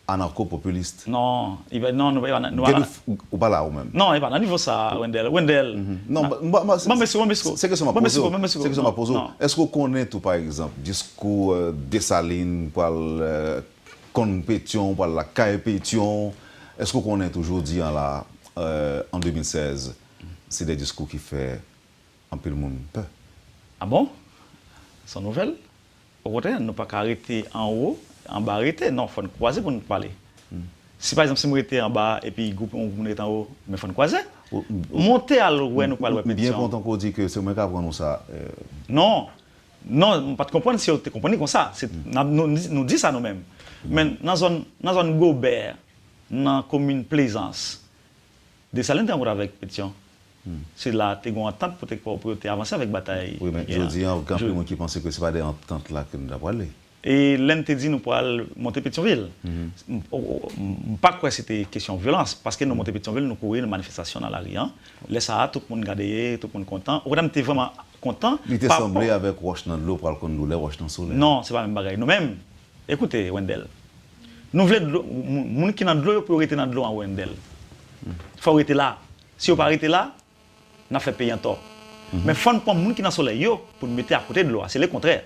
anarko-popilis. Non, non, nou pa, nou pa. Ou pa la ou menm. Non, e pa nan nivo sa, Wendell. Wendell. Non, ban m eskou, ban m eskou. Se kesyon m ap poze w. Se kesyon m ap poze w. Èske w konnen tou, pa egzanp, diskou, eh, Desalin pral, eh, konn Petyon, pral lakay Petyon? Èske w konnen tou jodi a la, eh, an de mil sèz, se de diskou ki fè anpil moun pè? A bon? Se yon nouvèl? Okontrè, nou pa ka rete anwo, anba rete. Non, fò n kwaze pou n pale. Si pa egzanp, si m rete anba epi gwoup, yon gwoup moun rete anwo, men fò n kwaze. Monte al wè nou pral wè petisyon. M byen kontan ke w di ke se mwen k aprann ou sa. Non, non, m pa t konprann si w te konprann li konsa. Se, n ap, nou, nou di sa nou menm. Men nan zòn, nan zòn Gobè, nan komin Plezans, Desalin te rankontre avèk petisyon. Se la te gen yon antant pou te, pou yo te avanse avèk batay. Wi, men jodi a, gen anpil moun ki panse ke se pa de antant la ke nou ta prale. E lè n te di nou pral monte Petyonvil, m pa kwè se te kesyon vyolans, paske nou monte Petyonvil, nou kouri nan manifestasyon nan lari an. Lè sa a, tout moun gade, tout moun kontan. Okontrè, m te vrèman kontan. Li te sanble avèk wòch nan dlo pral konn doulè wòch nan solèy. Non, se pa menm bagay. Nou menm, ekoute, Wendell, nou vle dlo, moun ki nan dlo yo pou yo rete nan dlo an, Wendell. Fò yo rete la. Si yo pa rete la, n ap fè peyi an tò. Men fò n pran moun ki nan solèy yo pou n mete akote dlo a. Se lekontrè.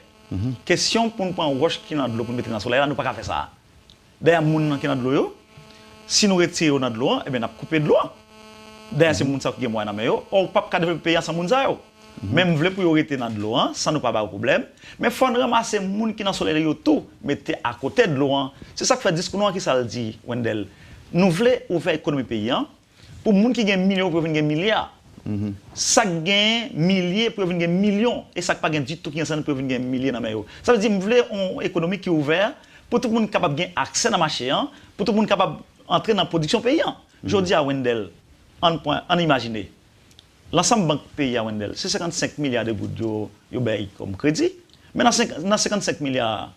Kesyon pou n pran wòch ki nan dlo pou n mete nan solèy la, nou pa ka fè sa. Dayè, moun nan ki nan dlo yo, si nou retire yo nan dlo an, ebyen, n ap koupe dlo an. Dayè, se moun sa yo ki gen mwayen nan men yo. Ò, ou p ap ka devlope peyi a san moun sa yo. Men m vle pou yo rete nan dlo an, san nou pa ba yo pwoblèm. Men fò n ranmase moun ki nan solèy yo tou, mete akote dlo an. Se sa k fè diskou nou an, ki sa l di, Wendell? Nou vle ouvè ekonomi peyi an, pou moun ki gen milyon pou yo vin gen milya. Sa k gen milye pou yo vin gen milyon. E sa k pa gen ditou ki ansanm pou yo vin gen milye nan men yo. Sa vle di, m vle yon ekonomi ki ouvè pou tout moun kapab gen aksè nan mache an, pou tout moun kapab antre nan pwodiksyon peyi an. Jodi a, Wendell, ann pran, ann imajine. Lansanm bank peyi a, Wendell, se senkannsenk milya de goud yo, yo bay kòm kredi. Men nan senk, nan senkannsenk milya a,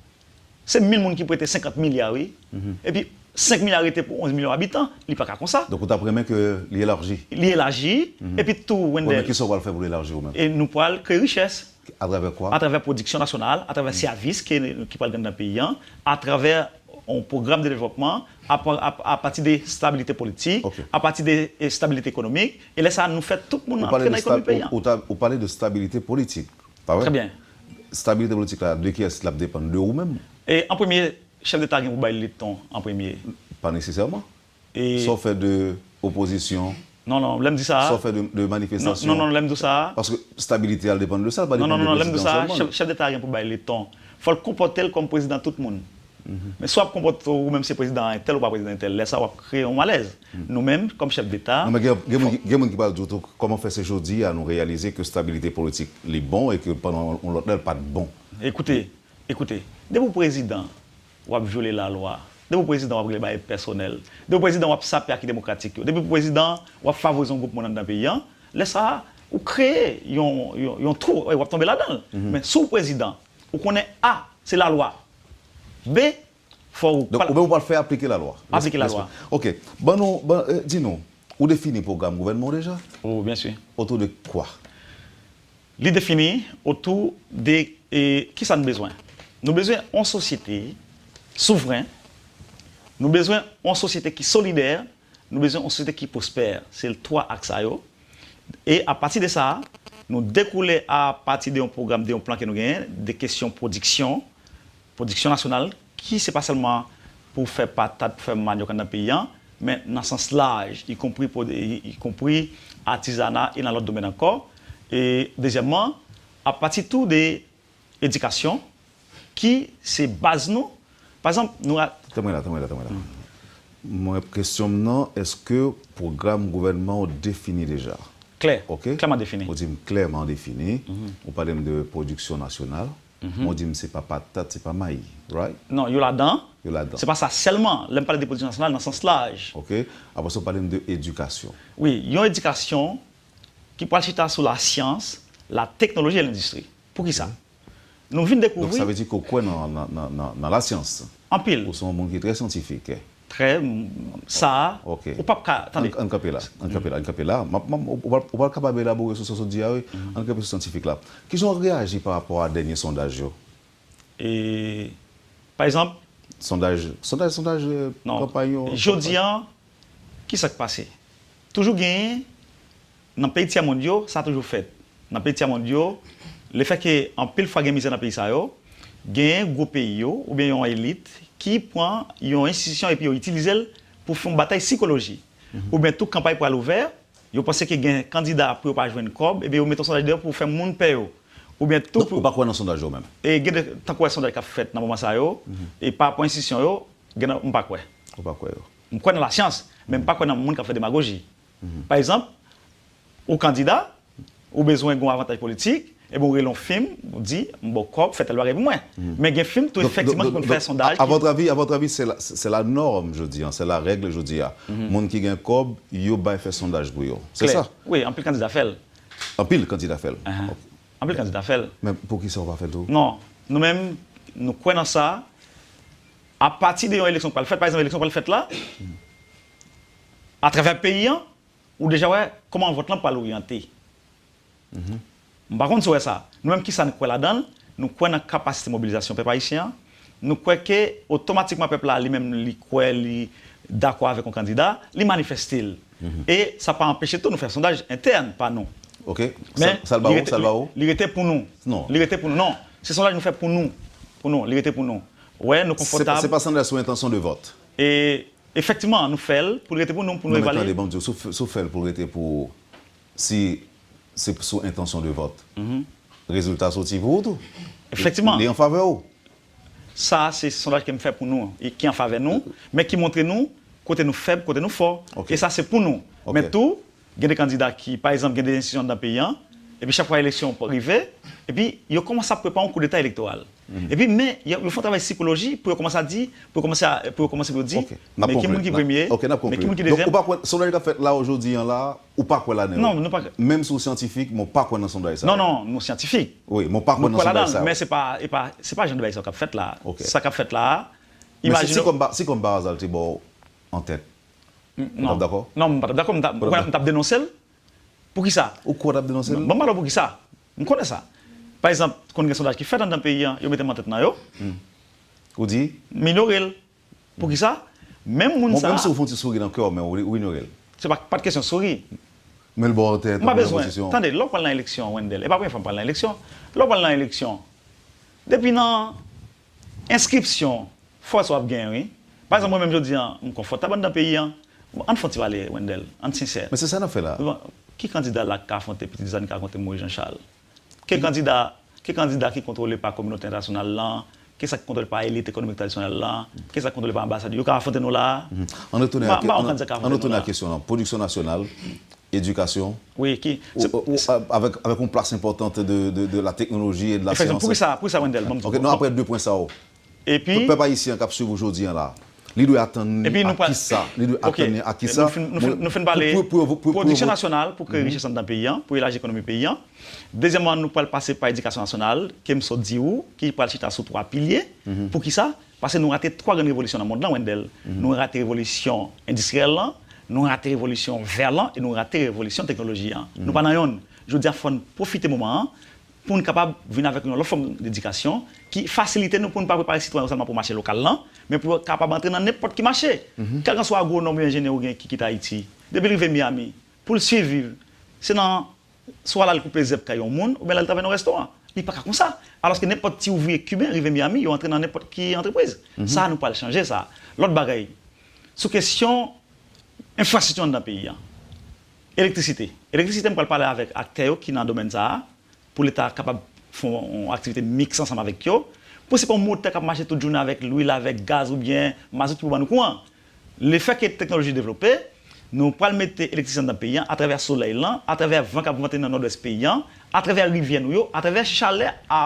se mil moun ki prete senkant milya, wi. Epi senk milya rete pou onz milyon abitan, li pa ka konsa. Donk, ou t ap renmen ke li elaji? Li elaji, epi tou, Wendell. Wi, men kisa w pral fè pou l elaji ou menm? E nou pral kreye richès. Atravè kwa? Atravè pwodiksyon nasyonal, atravè sèvis ke, ki pral gen nan peyi an, atravè yon pwogram de devlopman, a, a, apati de stabilite politik, apati de, e, stabilite ekonomik, e lè sa a, nou fè tout moun antre nan ekonomi peyi an. Ou, ou pale de stabilite politik. Pa vre? Trè byen. Stabilite politik la, de kiyès l ap depann? De ou menm? E an premye, chèf deta gen pou bay leton an premye. Pa nesesèman. E sa w fè de opozisyon? Non, non, lè m di sa a. Sa w fè de, de manifestasyon? Non, non, non, lè m di sa a. Paske stabilite a depann de sa, l pa depann de prezidan sèlman. Non, non, non, lè m di sa a, chèf, chèf deta gen pou bay leton. Fò l konpòte l kòm prezidan tout moun. Men si w ap konpòte w, ou menm se prezidan entèl, ou pa prezidan entèl, lè sa a w ap kreye yon malèz. Nou menm, kòm chèf deta. Non, men gen, gen moun ki, gen moun ki pral di w tou, kòman fè se jodi a nou reyalize ke stabilite politik li bon e ke pandan yon lòt lè l pa t bon? Ekoute, ekoute, depi w prezidan, w ap vyole lalwa. Depi w prezidan, w ap regle bagay pèsonèl. Depi w prezidan, w ap sape aki demokratik yo. Depi w prezidan, w ap favorize yon gwoup moun anndan peyi an. Lè sa a, ou kreye yon, yon, yon twou, w ap tonbe ladan l. Men si w prezidan, ou konnen A, se lalwa. B, fò ou... Donk, ou menm ou pral fè aplike lalwa. Aplike lalwa. Ok. Ban nou, ban, eh, di nou, ou defini pwogram gouvènman w deja? Oh, byen si. Otou de kwa? Li defini otou de, eh, kisa n bezwen. Nou bezwen yon sosyete souvren. Nou bezwen yon sosyete ki solidè. Nou bezwen yon sosyete ki pwospè. Se twa aks sa yo. E apati de sa, nou dekoule apati de yon pwogram, de yon plan ke nou genyen, de kesyon pwodiksyon, pwodiksyon nasyonal, ki se pa sèlman pou fè patat, pou fè manyòk anndan peyi an, men nan sans laj, ikonpri, ikonpri atizana e nan lòt domèn ankò. E dezyèmman, apati tou de edikasyon, ki se baz nou. Pa egzanp, nou ra- Tann mwen la, tann mwen la, tann mwen la. Mwen, kesyon m nan, èske pwogram gouvènman w defini deja? Klè. Ok? Klèman defini. Ou di m klèman defini. Ou pale m de pwodiksyon nasyonal. Men w di m se pa patat, se pa mayi. Right? Non, yo ladan. Yo ladan. Se pa sa sèlman. Lè m pale de pwodiksyon nasyonal, nan sans laj. Ok? Apre sa, w pale m de edikasyon. Wi, yon edikasyon ki pral chita sou lasyans, lateknoloji e lendistri. Poukisa? Nou vin dekouvri. Donk, sa vle di ke w kwè nan, nan, nan, nan, nan lasyans. Anpil. Ou se yon moun ki trè syantifik, eh. Trè, m, sa, ok, ou p ap ka, tande. Ann, ann kanpe la, ann kanpe la, ann kanpe la. M ap, m ap, ou, ou pral, ou pral kapab elabore sou sa w sot di a, wi. Ann kanpe sou syantifik la. Kijan w reyaji pa rapò a dènye sondaj yo? E, pa egzanp, sondaj, sondaj, sondaj, eh, non, kanpay yo, jodi a, ki sa k pase? Toujou genyen, nan peyi tyèmonn yo, sa toujou fèt. Nan peyi tyèmonn yo, lefètke anpil fwa gen mizè nan peyi sa yo, genyen gwo peyi yo, oubyen yon elit, ki pran yon enstitisyon epi yo itilize l pou fè yon batay sikoloji. Oubyen tou kanpay pral ouvè, yo panse ke gen kandida pou yo pa jwenn kòb, ebyen yo mete yon sondaj deyò pou fè moun pè yo. Oubyen tou Ou pa kwè nan sondaj yo menm? E gen de, tankou wè sondaj k ap fèt nan moman sa yo, e pa rapò enstitisyon yo, gen nan, m pa kwè. Ou pa kwè yo? M kwè nan lasyans, men m pa kwè nan moun k ap fè demagoji. Pa egzanp, ou kandida, ou bezwen gen yon avantaj politik, ebyen ou rele yon fim, ou di, m ba w kòb, fè tèl bagay pou mwen. Men gen fim tou efektivman ki konn fè sondaj. À votre avis, à votre avis, c'est la, c'est la norme, je dis, hein, c'est la règle, je dis, hein. Moun ki gen kòb, yo bay fè sondaj pou yo. C'est ça? Wi, anpil kandida fè l. Anpil kandida fè l. Anpil kandida fè l. Men pou ki sa ou pa fè l tou? Non, nou menm, nou kwè nan sa. Apati de yon eleksyon k pral fèt, pa egzanp, eleksyon k pral fèt la, atravè peyi an, ou deja wè kòman vòt lan pral oryante. M pa konn si w wè sa. Nou menm, kisa nou kwè ladan l? Nou kwè nan kapasite mobilizasyon pèp ayisyen an. Nou kwè ke otomatikman pèp la, li menm, li kwè, li dakò avèk yon kandida, li manifeste l. E sa pa anpeche tou nou fè sondaj entèn pa nou. Ok. Men sa l ba ou, sa l ba ou? Li rete pou nou. Non. Li rete pou nou. Non. Se sondaj nou fè pou nou. Pou nou, li rete pou nou. Wè, nou konfòtab. Se pa sondaj sou entansyon de vòt. E efektivman, nou fè l pou l rete pou nou, pou nou evalye. Non, men tande, ban m di w, si w fè l pou l rete pou ou, si se sou entansyon de vòt, rezilta soti pou ou tou. Efektivman. Li an favè ou. Sa se sondaj ke m fè pou nou, e ki an favè nou, men ki montre nou kote nou fèb, kote nou fò. E sa se pou nou. Men tou, gen de kandida ki, pa egzanp, gen de enstitisyon anndan peyi an, epi chak fwa eleksyon rive, epi yo kòmanse ap prepare yon koudeta elektoral. Epi, men, yo, yo fè yon travay sikoloji pou yo kòmanse a di, pou yo kòmanse a, pou yo kòmanse pou yo di, men ki moun ki premye, men ki moun ki dezyèm. Donk, ou pa kwè, sondaj k ap fèt la, jodi an la, ou pa kwè ladan yo? Non, nou pa. Menm si w syantifik, men w pa kwè nan sondaj sa yo? Non, non, nou syantifik. Wi, men w pa kwè nan sondaj sa yo? Men se pa, e pa, se pa jan de bagay sa yo k ap fèt la. Sa k ap fèt la, men si, si kòm pa, si kòm pa aza l te ba w an tèt, ou t ap dakò? Non, m pa t ap dakò, m t ap, m t ap denonse l. Poukisa? Ou kwè w t ap denonse l? Ban m pale w poukisa. M konnen sa. Pa egzanp, konn gen sondaj ki fèt anndan peyi an, yo mete m an tèt nan yo. Ou di? M inyore l. Poukisa? Menm moun sa a. Menm si w fè yon ti souri nan kè w, men ou inyore l. Se pa, pa t kesyon souri. Men l ba w tèt, m pa bezwen. Tande, lè w pral nan eleksyon, Wendell, e pa premye fwa m pral nan eleksyon. Lè w pral nan eleksyon, depi nan enskripsyon, fòs w ap genyen, wi. Pa egzanp, mwen menm jodi an, m konfòtab anndan peyi an. Ann fè yon ti pale, Wendell, ann sensè. Men se sa n ap fè la. Ki kandida la k ka afwonte pitit Zan, ki ka afwonte Moyiz Jan Chal? Ke kandida, ke kandida ki kontwole pa kominote entènasyonal lan, ke sa ki kontwole pa elit ekonomik tradisyonèl lan, ke sa ki kontwole pa anbasad yo ka afwonte nou la a? Ann retounen a kesyon lan. Pwodiksyon nasyonal, edikasyon, wi, ki, avèk, avèk yon plas enpòtan de, de, de la teknoloji e de la syans. Poukisa, poukisa, Wendell? Ok, non, apre de pwen sa yo. Epi, tout pèp ayisyen k ap swiv ou jodi an la, li dwe atann li a kisa? Li dwe atann li a kisa? Nou fin, nou fin, nou fin pale pwodiksyon nasyonal pou kreye richès anndan peyi an, pou elaji ekonomi peyi an. Dezyèmman, nou pral pase pa edikasyon nasyonal, ke m sot di ou, ki pral chita sou twa pilye. Poukisa? Paske nou rate twa grann revolisyon nan mond lan, Wendell. Nou rate revolisyon endistriyèl lan, nou rate revolisyon vè lan, e nou rate revolisyon teknoloji an. Nou pa nan yonn. Jodi a, fò n pwofite moman an, pou n kapab vin avèk yon lòt fòm edikasyon ki fasilite nou pou n pa prepare sitwayen yo sèlman pou mache lokal lan, men pou yo kapab antre nan nenpòt ki mache. Kèlkanswa agwonòm oubyen enjenyè ou gen ki kite Ayiti, depi l rive Miami, pou l siviv, se nan swa l al koupe zèb kay yon moun, oubyen l al travay nan yon restoran. Li pa ka konsa. Alòske nenpòt ti ouvriye kiben rive Miami, yo antre nan nenpòt ki antrepriz. Sa a, nou pral chanje sa. Lòt bagay, sou kesyon enfrastrikti anndan peyi an. Elektrisite. Elektrisite, m pral pale avèk aktè yo ki nan domèn sa a, pou Leta kapab fè yon aktivite miks ansanm avèk yo, pou se pa yon motè k ap mache tout jounen avèk lwil, avèk gaz oubyen mazout ki pou ban nou kouran. Lefètke teknoloji devlope, nou pral mete elektrisite anndan peyi an atravè solèy lan, atravè van k ap vante nan nòdwès peyi an, atravè rivyè nou yo, atravè chalè a,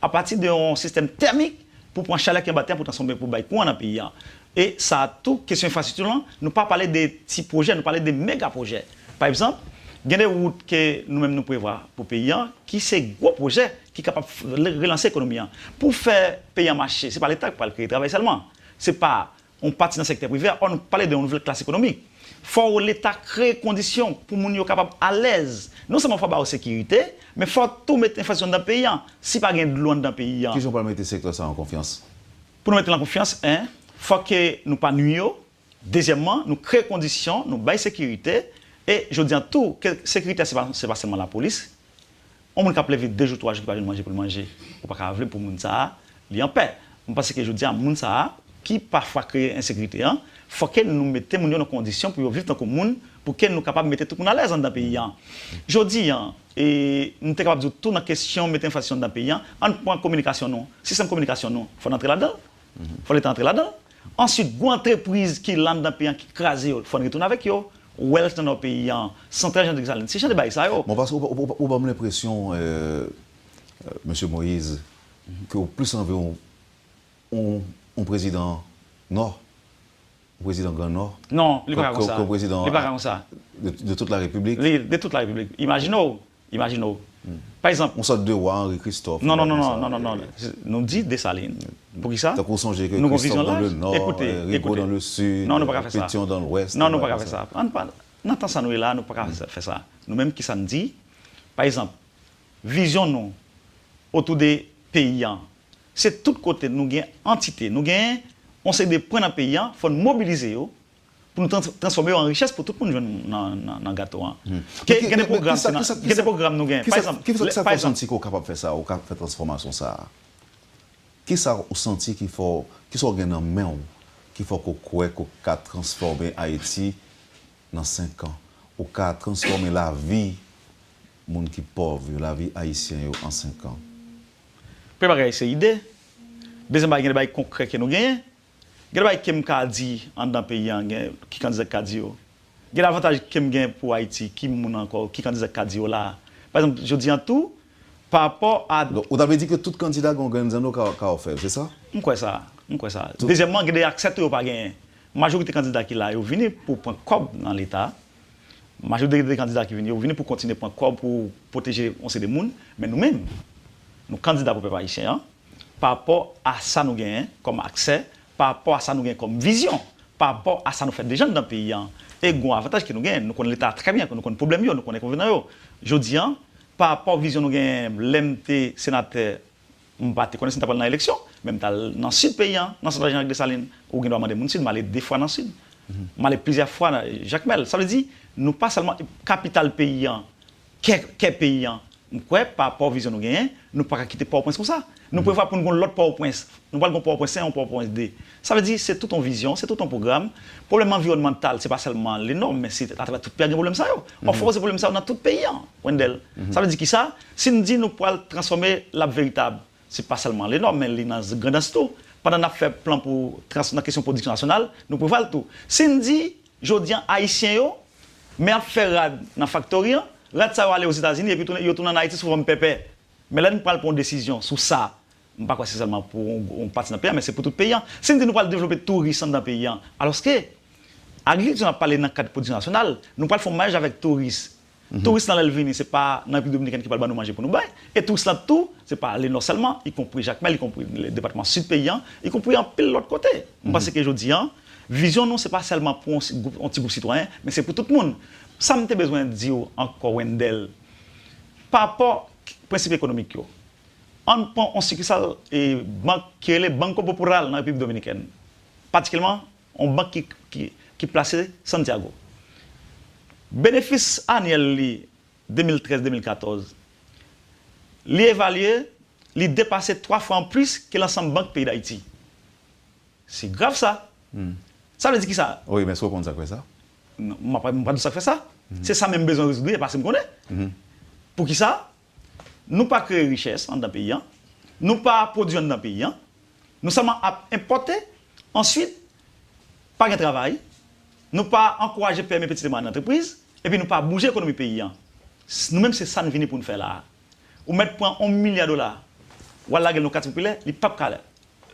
apati de yon sistèm tèmik pou pran chalè ki anba tè a pou transfòme, pou bay kouran nan peyi an. E sa a tou, kesyon enfrastrikti lan, nou pa pale de ti pwojè, nou pale de mega pwojè. Pa egzanp, gen de wout ke nou menm nou prevwa pou peyi an, ki se gwo pwojè ki kapab relanse ekonomi an. Pou fè peyi an mache, se pa Leta ki pral kreye travay sèlman. Se pa yon pati nan sektè prive a, ò, nou pale de yon nouvèl klas ekonomik. Fò Leta kreye kondisyon pou moun yo kapab alèz. Non sèlman fò ba yo sekirite, men fò tou mete enfrastrikti anndan peyi an. Si pa gen dlo anndan peyi an. Kijan w pral mete sektè sa a an konfyans? Pou nou mete l an konfyans, en, fò ke nou pa nwi yo. Dezyèmman, nou kreye kondisyon, nou bay sekirite. E jodi a tou, ke sekirite a se pa, se pa sèlman lapolis. Yon moun k ap leve de jou, twa jou, ki pa jwenn manje pou l manje, ou pa ka vle pou moun sa a, li anpè. Mwen panse ke jodi a, moun sa a, ki pafwa kreye ensekirite an, fò ke nou mete moun yo nan kondisyon pou yo viv tankou moun, pou ke nou kapab mete tout moun alèz anndan peyi an. Jodi an, e, m te kapab di w tou nan kesyon mete enfrastrikti anndan peyi an, ann pran kominikasyon nou, sistèm kominikasyon nou, fò n antre ladan l, fò Leta antre ladan l. Answit, gwo antrepriz ki la anndan peyi an, ki kraze yo, fò n retounen avèk yo, wèl nan nò peyi an, Santral Jean Desalin, se jan de bagay sa yo. Bon, paske ou, ou, ou, ou ban m lenpresyon, euh, euh, mesye Moïse, ke ou plis anvi yon, yon, yon prezidan Nò, yon prezidan Gran Nò, Non, li pa ka konsa. Ke yon prezidan Li pa ka konsa. De, de tout la Repiblik. Li, de tout la Repiblik. Imajine w, imajine w. Pa egzanp, yon sòt de wa Henri Christophe, Non, non, non, non, non, non, non. Nou di Desalin. Poukisa? Tankou w sonje ke Nou gon Christophe vizyon dans le laj. Nord, Ekoute, euh, Rigaud ekoute. dans le Sud, Non, nou pa ka euh, fè sa. Pétion dans l'Ouest, Non, nou pa ka fè sa. Ann pa, nan tan sa nou ye la, nou pa ka fè sa. Nou menm, kisa n di? Pa egzanp, vizyon nou otou de peyi an, se tout kote nou gen antite, nou gen yon seri de pwen nan peyi an, fò n mobilize yo pou nou trans-, transfòme yo an richès pou tout moun jwenn nan, nan, nan gato an. Ke, Men ki, gen de men, men pwogram, kisa, se nan, kisa, gen de kisa, pwogram nou gen. Pa kisa, egzanp, kisa, lè, kisa pa fè w egzanp, santi ke w kapab fè sa, ou ka fè transfòmasyon sa a? Kisa ou santi ki fè w, kisa w gen nan men w, ki fè w kwè ke w ka transfòme Ayiti nan senk an? Ou ka transfòme lavi moun ki pòv yo, lavi ayisyen yo an senk an? Premye bagay, se ide. Dezyèm bagay, gen de bagay konkrè ke nou genyen. Gen de bagay ke m ka di anndan peyi an, gen ki kandida ki ka di yo. Gen avantaj ke m gen pou Ayiti, ki moun ankò, ki kandida ki ka di yo la. Pa egzanp, jodi an tou, pa rapò a Donk, ou ta vle di ke tout kandida gen yon grenn zanno ka, ka ofè, se sa? M kwè sa, m kwè sa. Dezyèmman, gen de aksè tou yo pa genyen. Majorite kandida ki la, yo vini pou pran kòb nan Leta. Majorite de kandida ki vini, yo vini pou kontinye pran kòb, pou pwoteje yon seri de moun. Men nou menm, nou kandida pou pèp ayisyen an, pa rapò a sa nou genyen kòm aksè, pa rapò a sa nou genyen kòm vizyon, pa rapò a sa nou fè deja anndan peyi an, e gon avantaj ke nou genyen. Nou konn Leta a trè byen, nou konn pwoblèm yo, nou konn enkonvenan yo. Jodi an, pa rapò vizyon nou genyen, lè m te senatè, m pa te konnen si m ta pral nan eleksyon, men m t al nan sid peyi an, nan Santral Jean Desalin, ou gen dwa mande moun sid, m ale de fwa nan sid. M ale plizyè fwa nan Jakmèl. Sa vle di, nou pa sèlman kapital peyi an, kè, kè peyi an. M kwè, pa rapò vizyon nou genyen, nou pa ka kite Pòtoprens konsa. Nou prevwa pou nou gon lòt Pòtoprens. Nou pral gon Pòtoprens en, yon Pòtoprens de. Sa vle di, se tout yon vizyon, se tout yon pwogram. Pwoblèm anviwònmantal, se pa sèlman Lenò, men se atravè tout peyi a gen pwoblèm sa yo. Ò, fò poze pwoblèm sa yo nan tout peyi an, Wendell. Sa vle di kisa? Si n di nou pral transfòme Lab Veritab, se pa sèlman Lenò, men li nan Grandans tou. Pandan n ap fè plan pou trans-, nan kesyon pwodiksyon nasyonal, nou prevwa l tou. Si n di, jodi an, Ayisyen yo, men ap fè rad nan faktori an, rad sa yo ale Ozetazini, epi tounen, yo tounen ann Ayiti sou fòm pèpè. Men lè n pral pran yon desizyon sou sa, m pa kwè se sèlman pou yon, yon pati nan peyi an, men se pou tout peyi an. Si n di nou pral devlope touris anndan peyi an, alòske, agrikilti n ap pale nan kad pwodiksyon nasyonal, nou pral fè yon mayaj avèk touris. Touris lan, lè l vini, se pa nan Repiblik Dominikèn ki pral ban nou manje pou nou bay. E touris lan tou, se pa Lenò sèlman, ikonpri Jakmèl, ikonpri depatman sid peyi an, ikonpri anpil lòt kote. M panse ke jodi an, vizyon nou, se pa sèlman pou yon si-, gwoup, yon ti gwoup sitwayen, men se pou tout moun. Sa m te bezwen di w ankò, Wendell, pa rapò prensip ekonomik yo. Ann pran yon sikisal, e, bank ki rele Banco Popular nan Repiblik Dominikèn, patikilyèman yon bank ki, ki, ki plase Santiago. Benefis anyèl li de mil trèz de mil katòz, li evalye, li depase twa fwa anplis ke lansanm bank peyi Dayiti. Se grav sa. Sa vle di kisa? Wi, men èske w konn sa k fè sa? Non, m pa, m pa di w sa k fè sa. Se sa menm m bezwen rezoud wi, e pa si m konnen. Poukisa? Nou pa kreye richès anndan peyi an. Nou pa pwodui anndan peyi an. Nou sèlman ap enpòte. Answit, pa gen travay. Nou pa ankouraje P M E, Petite et Moyenne Entreprise. Epi nou pa bouje ekonomi peyi an. S-, nou menm se sa n vini pou n fè la a. Ou mèt pran yon milya dola, w al lage l nan katye popilè, li p ap ka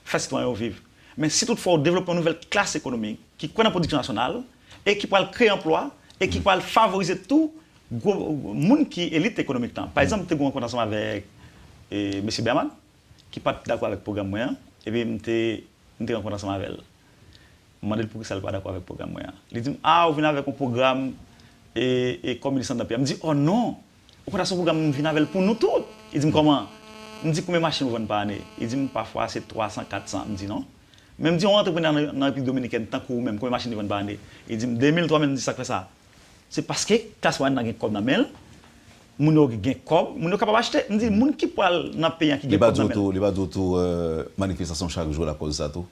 fè sitwayen yo viv. Men si toutfwa w devlope yon nouvèl klas ekonomik ki kwè nan pwodiksyon nasyonal e ki pral kreye anplwa e ki pral favorize tou gwo moun ki elit ekonomik lan. Pa egzanp, m te gen yon rankont ansanm avèk, e, mesye Berman, ki pa t dakò avèk pwogram mwen an, epi m te, m te rankont ansanm avè l. M mande l poukisa l pa dakò avèk pwogram mwen an. Li di m, "A, ou vin avèk yon pwogram, e, e, kòm minis anndan peyi a." M di, "O non! Okontrè, se yon pwogram m vin avè l pou nou tout." Li di m, "Kòman?" M di, "Konbyen machin ou vann pa ane?" Li di m, "Pafwa, se twa san, kat san." M di, "Non." Men m di, "Yon antreprenè nan, nan Repiblik Dominikèn, tankou ou menm, konbyen machin li vann pa ane?" Li di m, "De mil, twa mil." M di, "Sa k fè sa?" Se paske klas mwayèn nan gen kòb nan men l, moun yo gen kòb, moun yo kapab achte. M di, moun ki pral nan peyi a ki gen kòb nan men l. Li pa di w tou, li pa di w tou, euh, manifestasyon chak jou lakòz sa tou?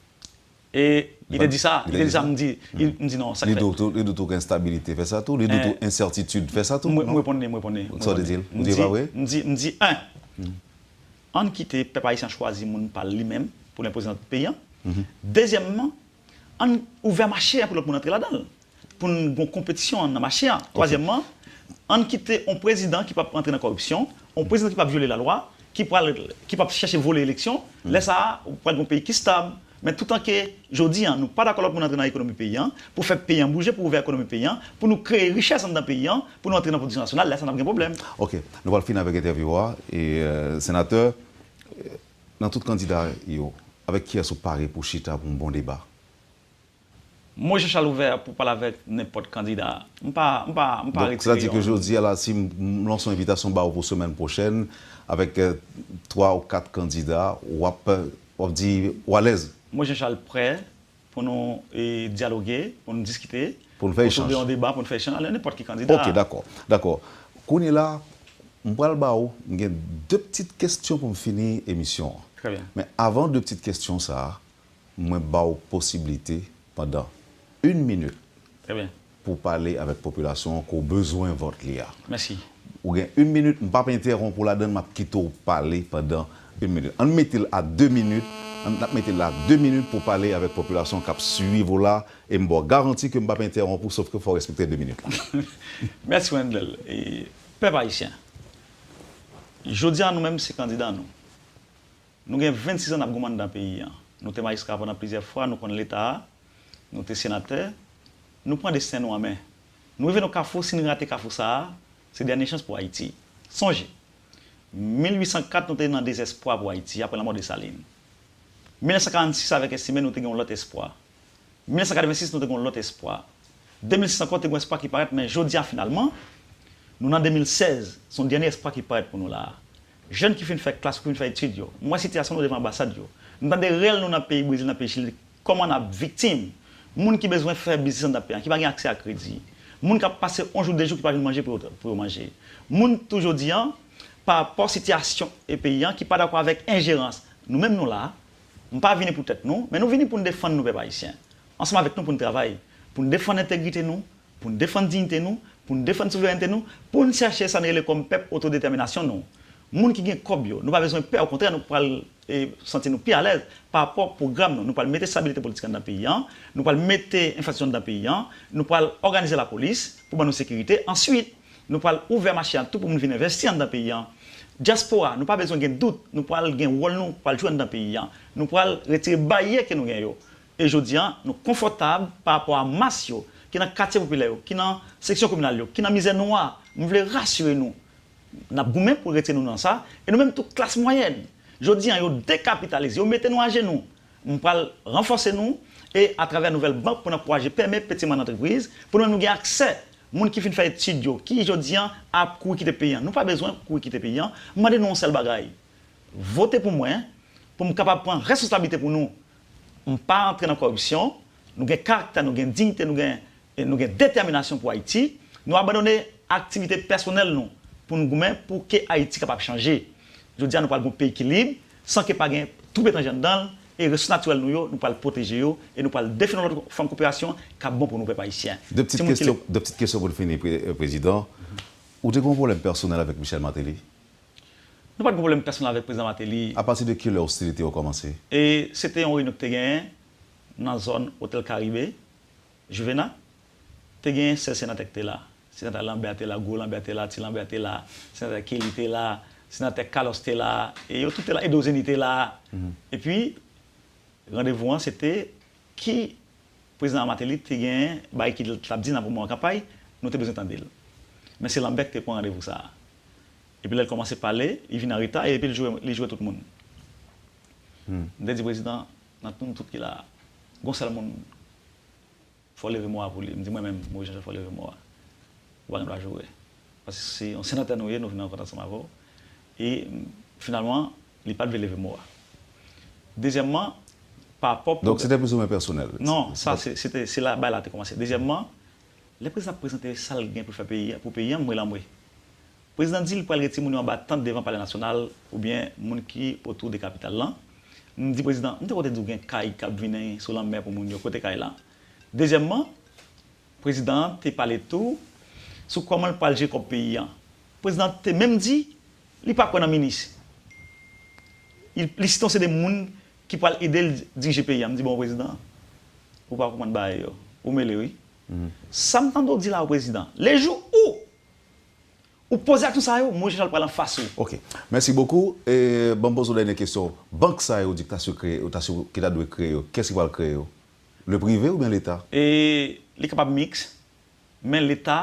E li te di sa, li te di sa, m di, m di non, sa k fèt. Li di w tou, li di w tou gen enstabilite fè sa tou, li di w tou ensètitid fè sa tou, non? M reponn li, m reponn li. Sa w te di l? Ou di e pa vre? M di, m di, en, ann kite pèp ayisyen an chwazi moun pa l li menm pou l enpoze nan peyi an. Dezyèmman, ann ouvè mache an pou lòt moun antre ladan l. Pou n gen yon konpetisyon nan mache an. Twazyèmman, ann kite yon prezidan ki p ap antre nan kòripsyon, yon prezidan ki p ap vyole lalwa, ki pral, ki p ap chèche vole eleksyon. Lè sa a, ou pral gen yon peyi ki stab. Men toutan ke jodi an, nou pa dakò lòt moun antre nan ekonomi peyi an, pou fè peyi an bouje, pou ouvè ekonomi peyi an, pou nou kreye richès anndan peyi an, pou nou antre nan pwodiksyon nasyonal, lè sa n ap gen pwoblèm. Ok, nou pral fini avèk entèvyou a. E, euh, senatè, nan tout kandida yo, avèk kiyès ou pare pou chita pou yon bon deba? Mwen Jean Charles ouvè pou pale avèk nenpòt kandida. M pa, m pa, m pa retire yon. Donk, sètadi ke jodi a la, si m, m lanse yon envitasyon ba ou pou semèn pwochèn, avèk, euh, twa ou kat kandida, w ap, w ap di ou alèz? Mwen Jean Charles prè pou nou, e, dyaloge, pou nou diskite, pou nou fè echanj. Otou de yon deba, pou nou fè echanj, alè nenpòt ki kandida. Ok, dakò, dakò. Kounye la, m pral ba ou, m gen de ptit kesyon pou m fini emisyon an. Trè byen. Men avan de ptit kesyon sa a, mwen ba w posiblite pandan yon minit pou pale avèk popilasyon an ke w bezwen vòt li a. Mèsi. Ou gen yon minit, m p ap entèwonp ou ladan l, m ap kite w pale pandan yon minit. Ann mete l a de minit, ann ap mete l a de minit pou w pale avèk popilasyon k ap swiv ou la, e m ba w garanti ke m p ap entèwonp ou, sòf ke fò w respekte de minit la. Mèsi Wendell. E, pèp ayisyen, jodi a nou menm se kandida nou. Nou gen vennsis an n ap goumen anndan peyi an. Nou te majistra pandan plizyè fwa, nou konn Leta a, nou te senatè, nou pran desten nou an men. Nou rive nan kafou, si n rate kafou sa a, se dènye chans pou Ayiti. Sonje, mil uit san kat nou te nan dezespwa pou Ayiti apre lanmò Desalin. Mil nèf san karannsis avèk Estimé nou te gen yon lòt espwa. Mil nèf san katrevensis nou te gen yon lòt espwa. De mil sis ankò te gen yon espwa ki parèt, men jodi a finalman, nou nan de mil sèz, se yon dènye espwa ki parèt pou nou la a. Jèn ki fin fè klas, ki fin fè etid yo. M wè sitiyasyon nou devan anbasad yo. M tande rèl nou nan peyi Brezil, nan peyi Chili, kòman n ap viktim. Moun ki bezwen fè biznis anndan peyi an, ki pa gen aksè a kredi. Moun k ap pase yon jou, de jou ki pa jwenn manje pou yo, pou yo manje. Moun tou jodi a, pa rapò sitiyasyon e peyi an, ki pa dakò avèk enjerans. Nou menm nou la a, m pa vini pou tèt nou, men nou vini pou n defann nou pèp ayisyen. Ansanm avèk nou pou n travay, pou n defann entegrite nou, pou n defann diyite nou, pou n defann souverènte nou, pou n chèche sa n rele kòm pèp otodetèminasyon nou. Moun ki gen kòb yo, nou pa bezwen pè, okontrè, nou pral, e, santi nou pi alèz pa rapò pwogram nou. Nou pral mete estabilite politik anndan peyi an, nou pral mete enfrastrikti anndan peyi an, nou pral òganize lapolis pou ban nou sekirite. Answit, nou pral ouvè mache a tou pou moun vin envesti anndan peyi an. Dyaspora, nou pa bezwen gen dout, nou pral gen wòl nou pral jwe anndan peyi an. Nou pral retire baryè ke nou gen yo. E jodi a, nou konfòtab pa rapò a mas yo, ki nan katye popilè yo, ki nan seksyon kominal yo, ki nan mizè nwa. M vle rasire nou, n ap goumen pou retire nou nan sa, e nou menm tou klas mwayèn. Jodi a, yo dekapitalize, yo mete nou ajenou. M pral ranfòse nou, e atravè nouvèl bank pou n ankouraje pèmè, peti mwayen antrepriz, pou nou menm nou gen aksè, moun ki fin fè etid yo, ki jodi a ap kouri kite peyi an. Nou pa bezwen kouri kite peyi an. M mande nou yon sèl bagay. Vote pou mwen, pou m kapab pran responsablite pou nou. M pa antre nan kòripsyon, nou gen karaktè, nou gen diyite, nou gen, e nou gen detèminasyon pou Ayiti. Nou abandone aktivite pèsonèl nou pou n goumen pou ke Ayiti kapab chanje. Jodi a, nou pral gen yon peyi ki lib, san ke pa gen twoup etranje anndan l, e resous natirèl nou yo, nou pral pwoteje yo, e nou pral defini yon lòt fòm koperasyon k ap bon pou nou pèp ayisyen. De ptit kesyon, de ptit kesyon pou n fini, pre-, Prezidan. Ou te gen yon pwoblèm pèsonèl avèk Michel Martelly? Nou pa t gen pwoblèm pèsonèl avèk Prezidan Martelly. Apati de kilè ostilite yo kòmanse? E se te yon reyinyon ki te genyen nan zòn Otèl Karibe, Juvena. Te genyen sèz senatè ki te la. Senatè Lambert te la, Gwo Lambert te la, Ti Lambert te la, senatè Kelly te la, senatè Carlos te la, e yo tout te la, Edo Zeni te la. Epi, randevou an, se te ki Prezidan Martelly te gen bagay ki l t ap di nan moman kanpay, nou te bezwen tande l. Men se Lambert ki te pran randevou sa a. Epi lè l kòmanse pale, li vin an reta, e epi l joure, li joure tout moun. M te di prezidan, nan nou tout ki la a, gon sèl moun, fò w leve mo a pou li. M di mwen menm, Moyiz Jan Chal, fò w leve mo a. Ou pa gen dwa joure. Paske se yon senatè nou ye, nou vin rankontre ansanm avè w. E, finalman, li pa t vle leve mo a. Dezyèmman, pa rapò pou... Donk, se te plizoumwen pèsonèl. Non, sa, se, se te, se la, bagay la te kòmanse. Dezyèmman, lè prezidan ap prezante sa l gen pou l fè peyi, pou peyi an, m rele anmwe. Prezidan di l pral retire moun yo anba tant devan Palè Nasyonal oubyen moun ki otou de kapital lan. M di prezidan, m te konte di w gen kay k ap vini sou lanmè pou moun yo. Kote kay la? Dezyèmman, prezidan an te pale tou sou kòman l pral jere kòb peyi an. Prezidan an te menm di li pa kwè nan minis. Li, li site yon seri de moun ki pral ede l dirije peyi an. M di, bon, prezidan, ou pa konprann bagay yo. Ou mele, wi. Sa m tande w di la, prezidan, lejou ou Ou poze aksyon sa yo, mwen Jean Charles pral anfas ou. Ok. Mèsi bokou. E, ban m poze w dènye kesyon. Bank sa yo di ki ta sou kreye, ou ta sou, ki ta dwe kreye yo, kiyès ki pral kreye yo? Le prive oubyen Leta? E, li kapab miks, men Leta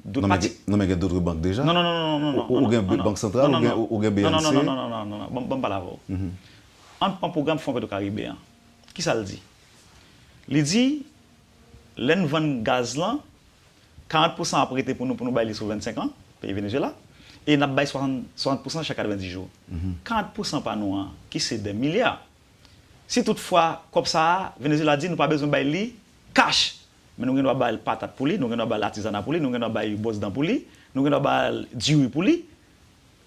dwe Non, men pati gen, non, men gen dòt bank deja? Non, non, non, non, non, non, Ou, ou non, gen non, non, Bank Santral, non, non, ou gen, non. Ou gen Non, non, non, B N C? Non, non, non, non, non, non, non. Ban, ban m pale avè w. Mhm. Ann pran pwogram Fon Petro Karibe an. Kisa l di? Li di, lè n vann gaz lan, karant pousan ap rete pou nou, pou nou bay li sou vennsenk an, peyi Venezuela, e n ap bay swasant, swasant pousan chak katrevenndis jou. Karant pousan pa nou an, ki se dè milya. Si toutfwa kòb sa a, Venezuela di nou pa bezwen bay li kach, men nou gen dwa bay l patat pou li, nou gen dwa bay l atizana pou li, nou gen dwa bay bwòsdan pou li, nou gen dwa bay l diri pou li,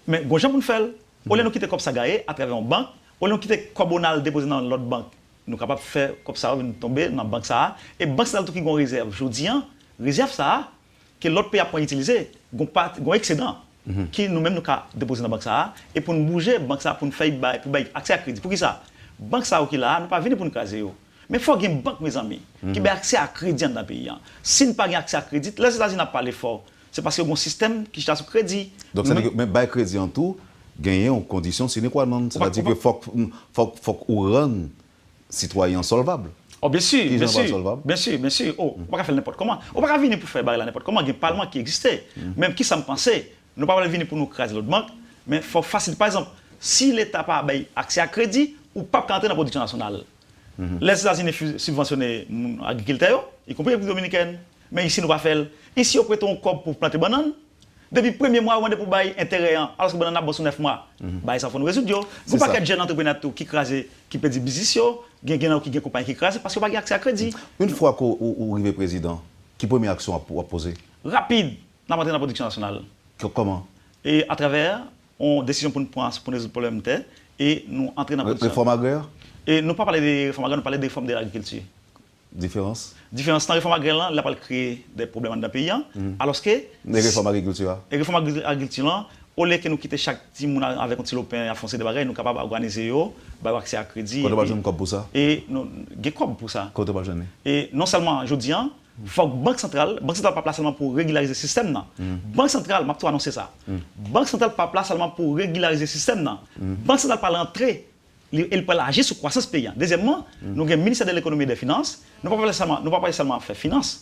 men gon jan pou n fè l. Olye nou kite kòb sa gaye atravè yon bank, olye nou kite kòb ou n al depoze nan lòt bank, nou kapab fè kòb sa yo vin tonbe nan bank sa a. E Bank Santral tou ki gon rezèv jodi an, rezèv sa a, ke lòt peyi ap pran itilize, gon pa, gon eksedan, ki nou menm nou ka depoze nan bank sa a, e pou n bouje bank sa a, pou n fè bay, pou bay aksè a kredi. Poukisa? Bank sa yo ki la a, nou pa vini pou n kraze yo. Men fò gen bank, mezanmi, ki bay aksè a kredi anndan peyi an. Si n pa gen aksè a kredi, Lèzetazini ap pale fò, se paske gon sistèm ki chita sou kredi. Donk, sa vle di ke, men bay kredi an tou, genyen yon kondisyon sine qua non. Sètadi ke fòk, fòk, fòk ou rann sitwayen an sòlvab. Oh, byen si, byen si, byen si, byen si. Oh, ou pa ka fè l nenpòt kòman. Ou pa ka vini pou fè bagay la nenpòt kòman. Gen palman ki egziste. Men kisa m panse, nou pa pral vini pou nou kraze lòt bank, men fòk fasilite. Pa egzanp, si Leta pa bay aksè a kredi, ou p ap ka antre nan pwodiksyon nasyonal. Lèzetazini fi-, sibvansyone moun, agrikiltè yo, ikonpri Repiblik Dominikèn. Men isi, nou pa fè l. Isi, yo prete w yon kòb pou w plante bannann. Depi premye mwa, yo mande pou w bay enterè an, alòske bannann ap bon sou nèf mwa. Bagay sa, fò nou rezoud yo. Gon pakèt jèn antreprenè tou ki kraze, ki pèdi biznis yo, gen, gen nan yo ki gen konpayi ki kraze paske yo pa gen aksè a kredi. Yon fwa ke ou, ou, ou rive prezidan, ki premye aksyon w ap, w ap poze? Rapid, n ap antre nan pwodiksyon nasyonal. K-, kòman? E atravè yon desizyon pou n pran, pou n rezoud pwoblèm tè, e nou antre nan pwodiksyon. Re-, refòm agrè? E nou pa pale de refòm agrè, nou pale de refòm de lagrikilti. Diferans? Diferans nan refòm agrè lan, l ap al kreye de pwoblèm anndan peyi an, alòske... E refòm agrikilti a? E refòm agri-, agrikilti lan, olye ke nou kite chak timoun a-, avèk yon ti lopen y ap fè yon seri de bagay, nou kapab òganize yo, ba yo aksè a kredi. Kote w pral jwenn kòb pou sa? E nou gen kòb pou sa. Kote w pral jwenn li? E non sèlman jodi an, fòk Bank Santral, Bank Santral pa p la sèlman pou regilarize sistèm nan. Bank Santral, m ap tou anonse sa. Bank Santral pa p la sèlman pou regilarize sistèm nan. Bank Santral pral antre li, e l pral aji sou kwasans peyi an. Dezyèmman, nou gen Ministè de Lekonomi e dè Finans. Nou pa pral sèlman, nou pa pral sèlman fè finans,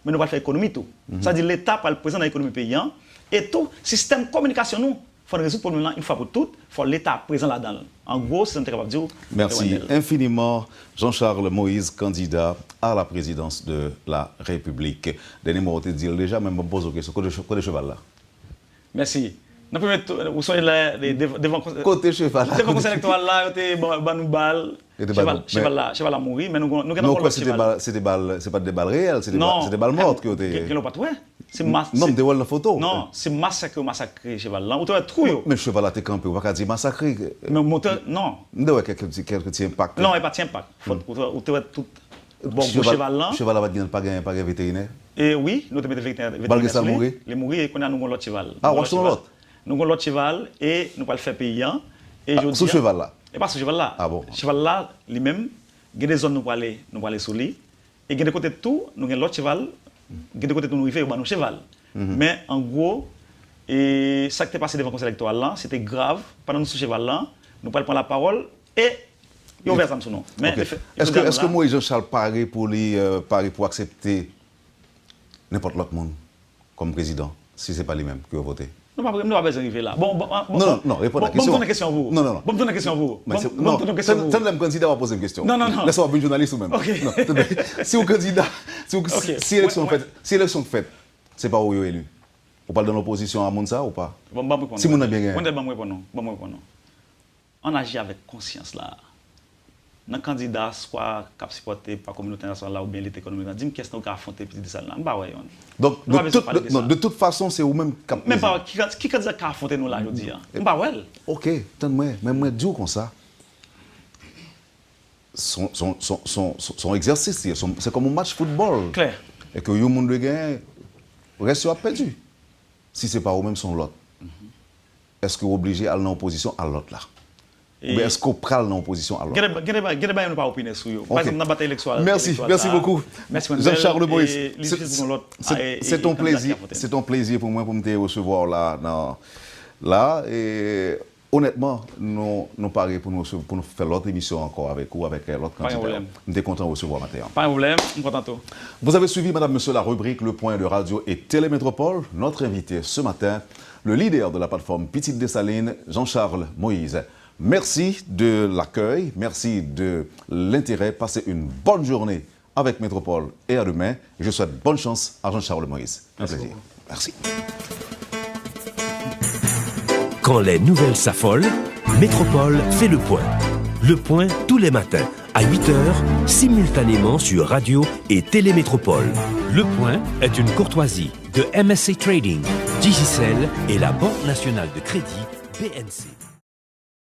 men nou pral fè ekonomi tou. Sa vle di Leta pral prezan nan ekonomi peyi an. E tou, sistèm kominikasyon nou, fò n rezoud pwoblèm lan yon fwa pou tout, fò Leta prezan ladan l. An gwo, se sa m te kapab di w. Merci infiniment, Jean-Charles Moïse, candidat à la présidence de la République. Dènye mo w te di l deja, men m poze w kesyon. Kote, kote cheval la? Mèsi. Nan premye tou, ou sonje lè, de-, de-, devan konsèy, Kote cheval la? Devan konsèy elektoral la, yo te ban, ban nou bal. Yo te ban cheval, nou, cheval la, cheval la mouri, men nou, nou gen ankò lòt cheval. Men ou kwè se te bal, se te bal, se pa t de bal reyèl, se te bal, se te bal mò ke yo te... Gen, gen lè w pa t wè. Se mas-, non, m te wè l nan foto. Non, se masak yo masakre cheval la. Ou te wè twou yo. Men cheval la te kanpe, ou pa ka di masakre. Men motè, non. M te wè kèk ti, kèk ti enpak. Non, e pa ti enpak. Fòk ou te, ou te wè tout Bon, bon, cheval, cheval la? Cheval la pa t gen, pa gen, pa gen veterinè? E wi, nou te mete veterinè, veterinè sou li. Malgre sa, l mouri? Li mouri, e kounye a nou gon lòt cheval. Ah, w achte yon lòt? Nou gon lòt cheval, e nou pral fè peyi an. E jodi a, sou cheval la? E pa sou cheval la. Ah bon? Cheval la, li menm, gen de zòn nou prale, nou prale sou li. E gen de kote tou, nou gen lòt cheval, gen de kote tou nou rive, yo ban nou cheval. Men, an gwo, e sa k te pase devan Konsèy Elektoral lan, se te grav. Pandan nou sou cheval lan, nou pral pran lapawòl, e yo ouvè zam sou nou. Men, ok. Èske, èske Moïse Jean Charles pare pou li, euh, pare pou aksepte nenpòt lòt moun kòm prezidan, si se pa li menm ke yo vote? Nou pa, nou pa bezwen rive la. Bon, bon, bon, non, non, non, reponn a kesyon. Bon, m tounen kesyon pou ou. Non, non, non. Bon, m tounen kesyon pou ou. Bon, m tounen kesyon pou ou. Tann lè m kandida, w ap poze m kesyon. Non, non, non. Lè sa w ap vin jounalis ou menm. Ok. Non, tande. Si w kandida, si w, si eleksyon fèt, si eleksyon fèt, se pa ou yo eli. Ou pral nan lopozisyon a moun sa ou pa? Bon, ban m reponn ou. Si moun nan byen genyen. Ban m reponn ou. Ban m reponn ou. Ann aji avèk konsyans la. Nan kandida swa k ap sipòte pa kominote entènasyonal la oubyen elit ekonomik la, di m kiyès nan yo ka afwonte Pitit Desalin la. M pa wè yonn. Donk, de tout, non, de tout fason, se ou menm k ap peze. Men pa, ki, ki kandida k ka afwonte nou la jodi a? M pa wè l. Ok, tann mwen, men mwen di w konsa. se yon- se yon- se yon- se yon- se yon- se yon egzèsis li ye, se yon- se kòm yon match foutbòl. Klè. E ke yon moun dwe genyen, rès yo ap pèdi. Si se pa ou menm, se yon lòt. Èske w oblije al nan opozisyon a lòt la? Oubyen èske w pral nan opozisyon a lòt la? Gen de gen de ba- gen de bagay nou pa opine sou yo. Pa egzanp, nan batay elektoral. Mèsi, mèsi bokou. Mèsi, Jean-Charles Moïse. Se se- se ton plezi, se ton plezi pou mwen pou m te resevwa w la nan la e onètman nou nou pare pou nou rese- pou nou fè lòt emisyon ankò avèk ou avèk lòt kandida. M te kontan resevwa maten an. Pa gen pwoblèm, m kontan tou. Vous avez suivi, Madame, Monsieur, la rubrique Le Point de Radio et Télé Métropole. Notre invité ce matin, le leader de la plateforme Petite Dessalines, Jean-Charles Moïse. Merci de l'accueil, merci de l'intérêt. Passez une bonne journée avec Métropole et à demain. Je souhaite bonne chance à Jean-Charles Moïse. Un plaisir. Merci. Quand les nouvelles s'affolent, Métropole fait le point. Le point tous les matins à huit heures, simultanément sur Radio et Télé Métropole. Le point est une courtoisie de M S C Trading, Digicel et la Banque Nationale de Crédit, B N C.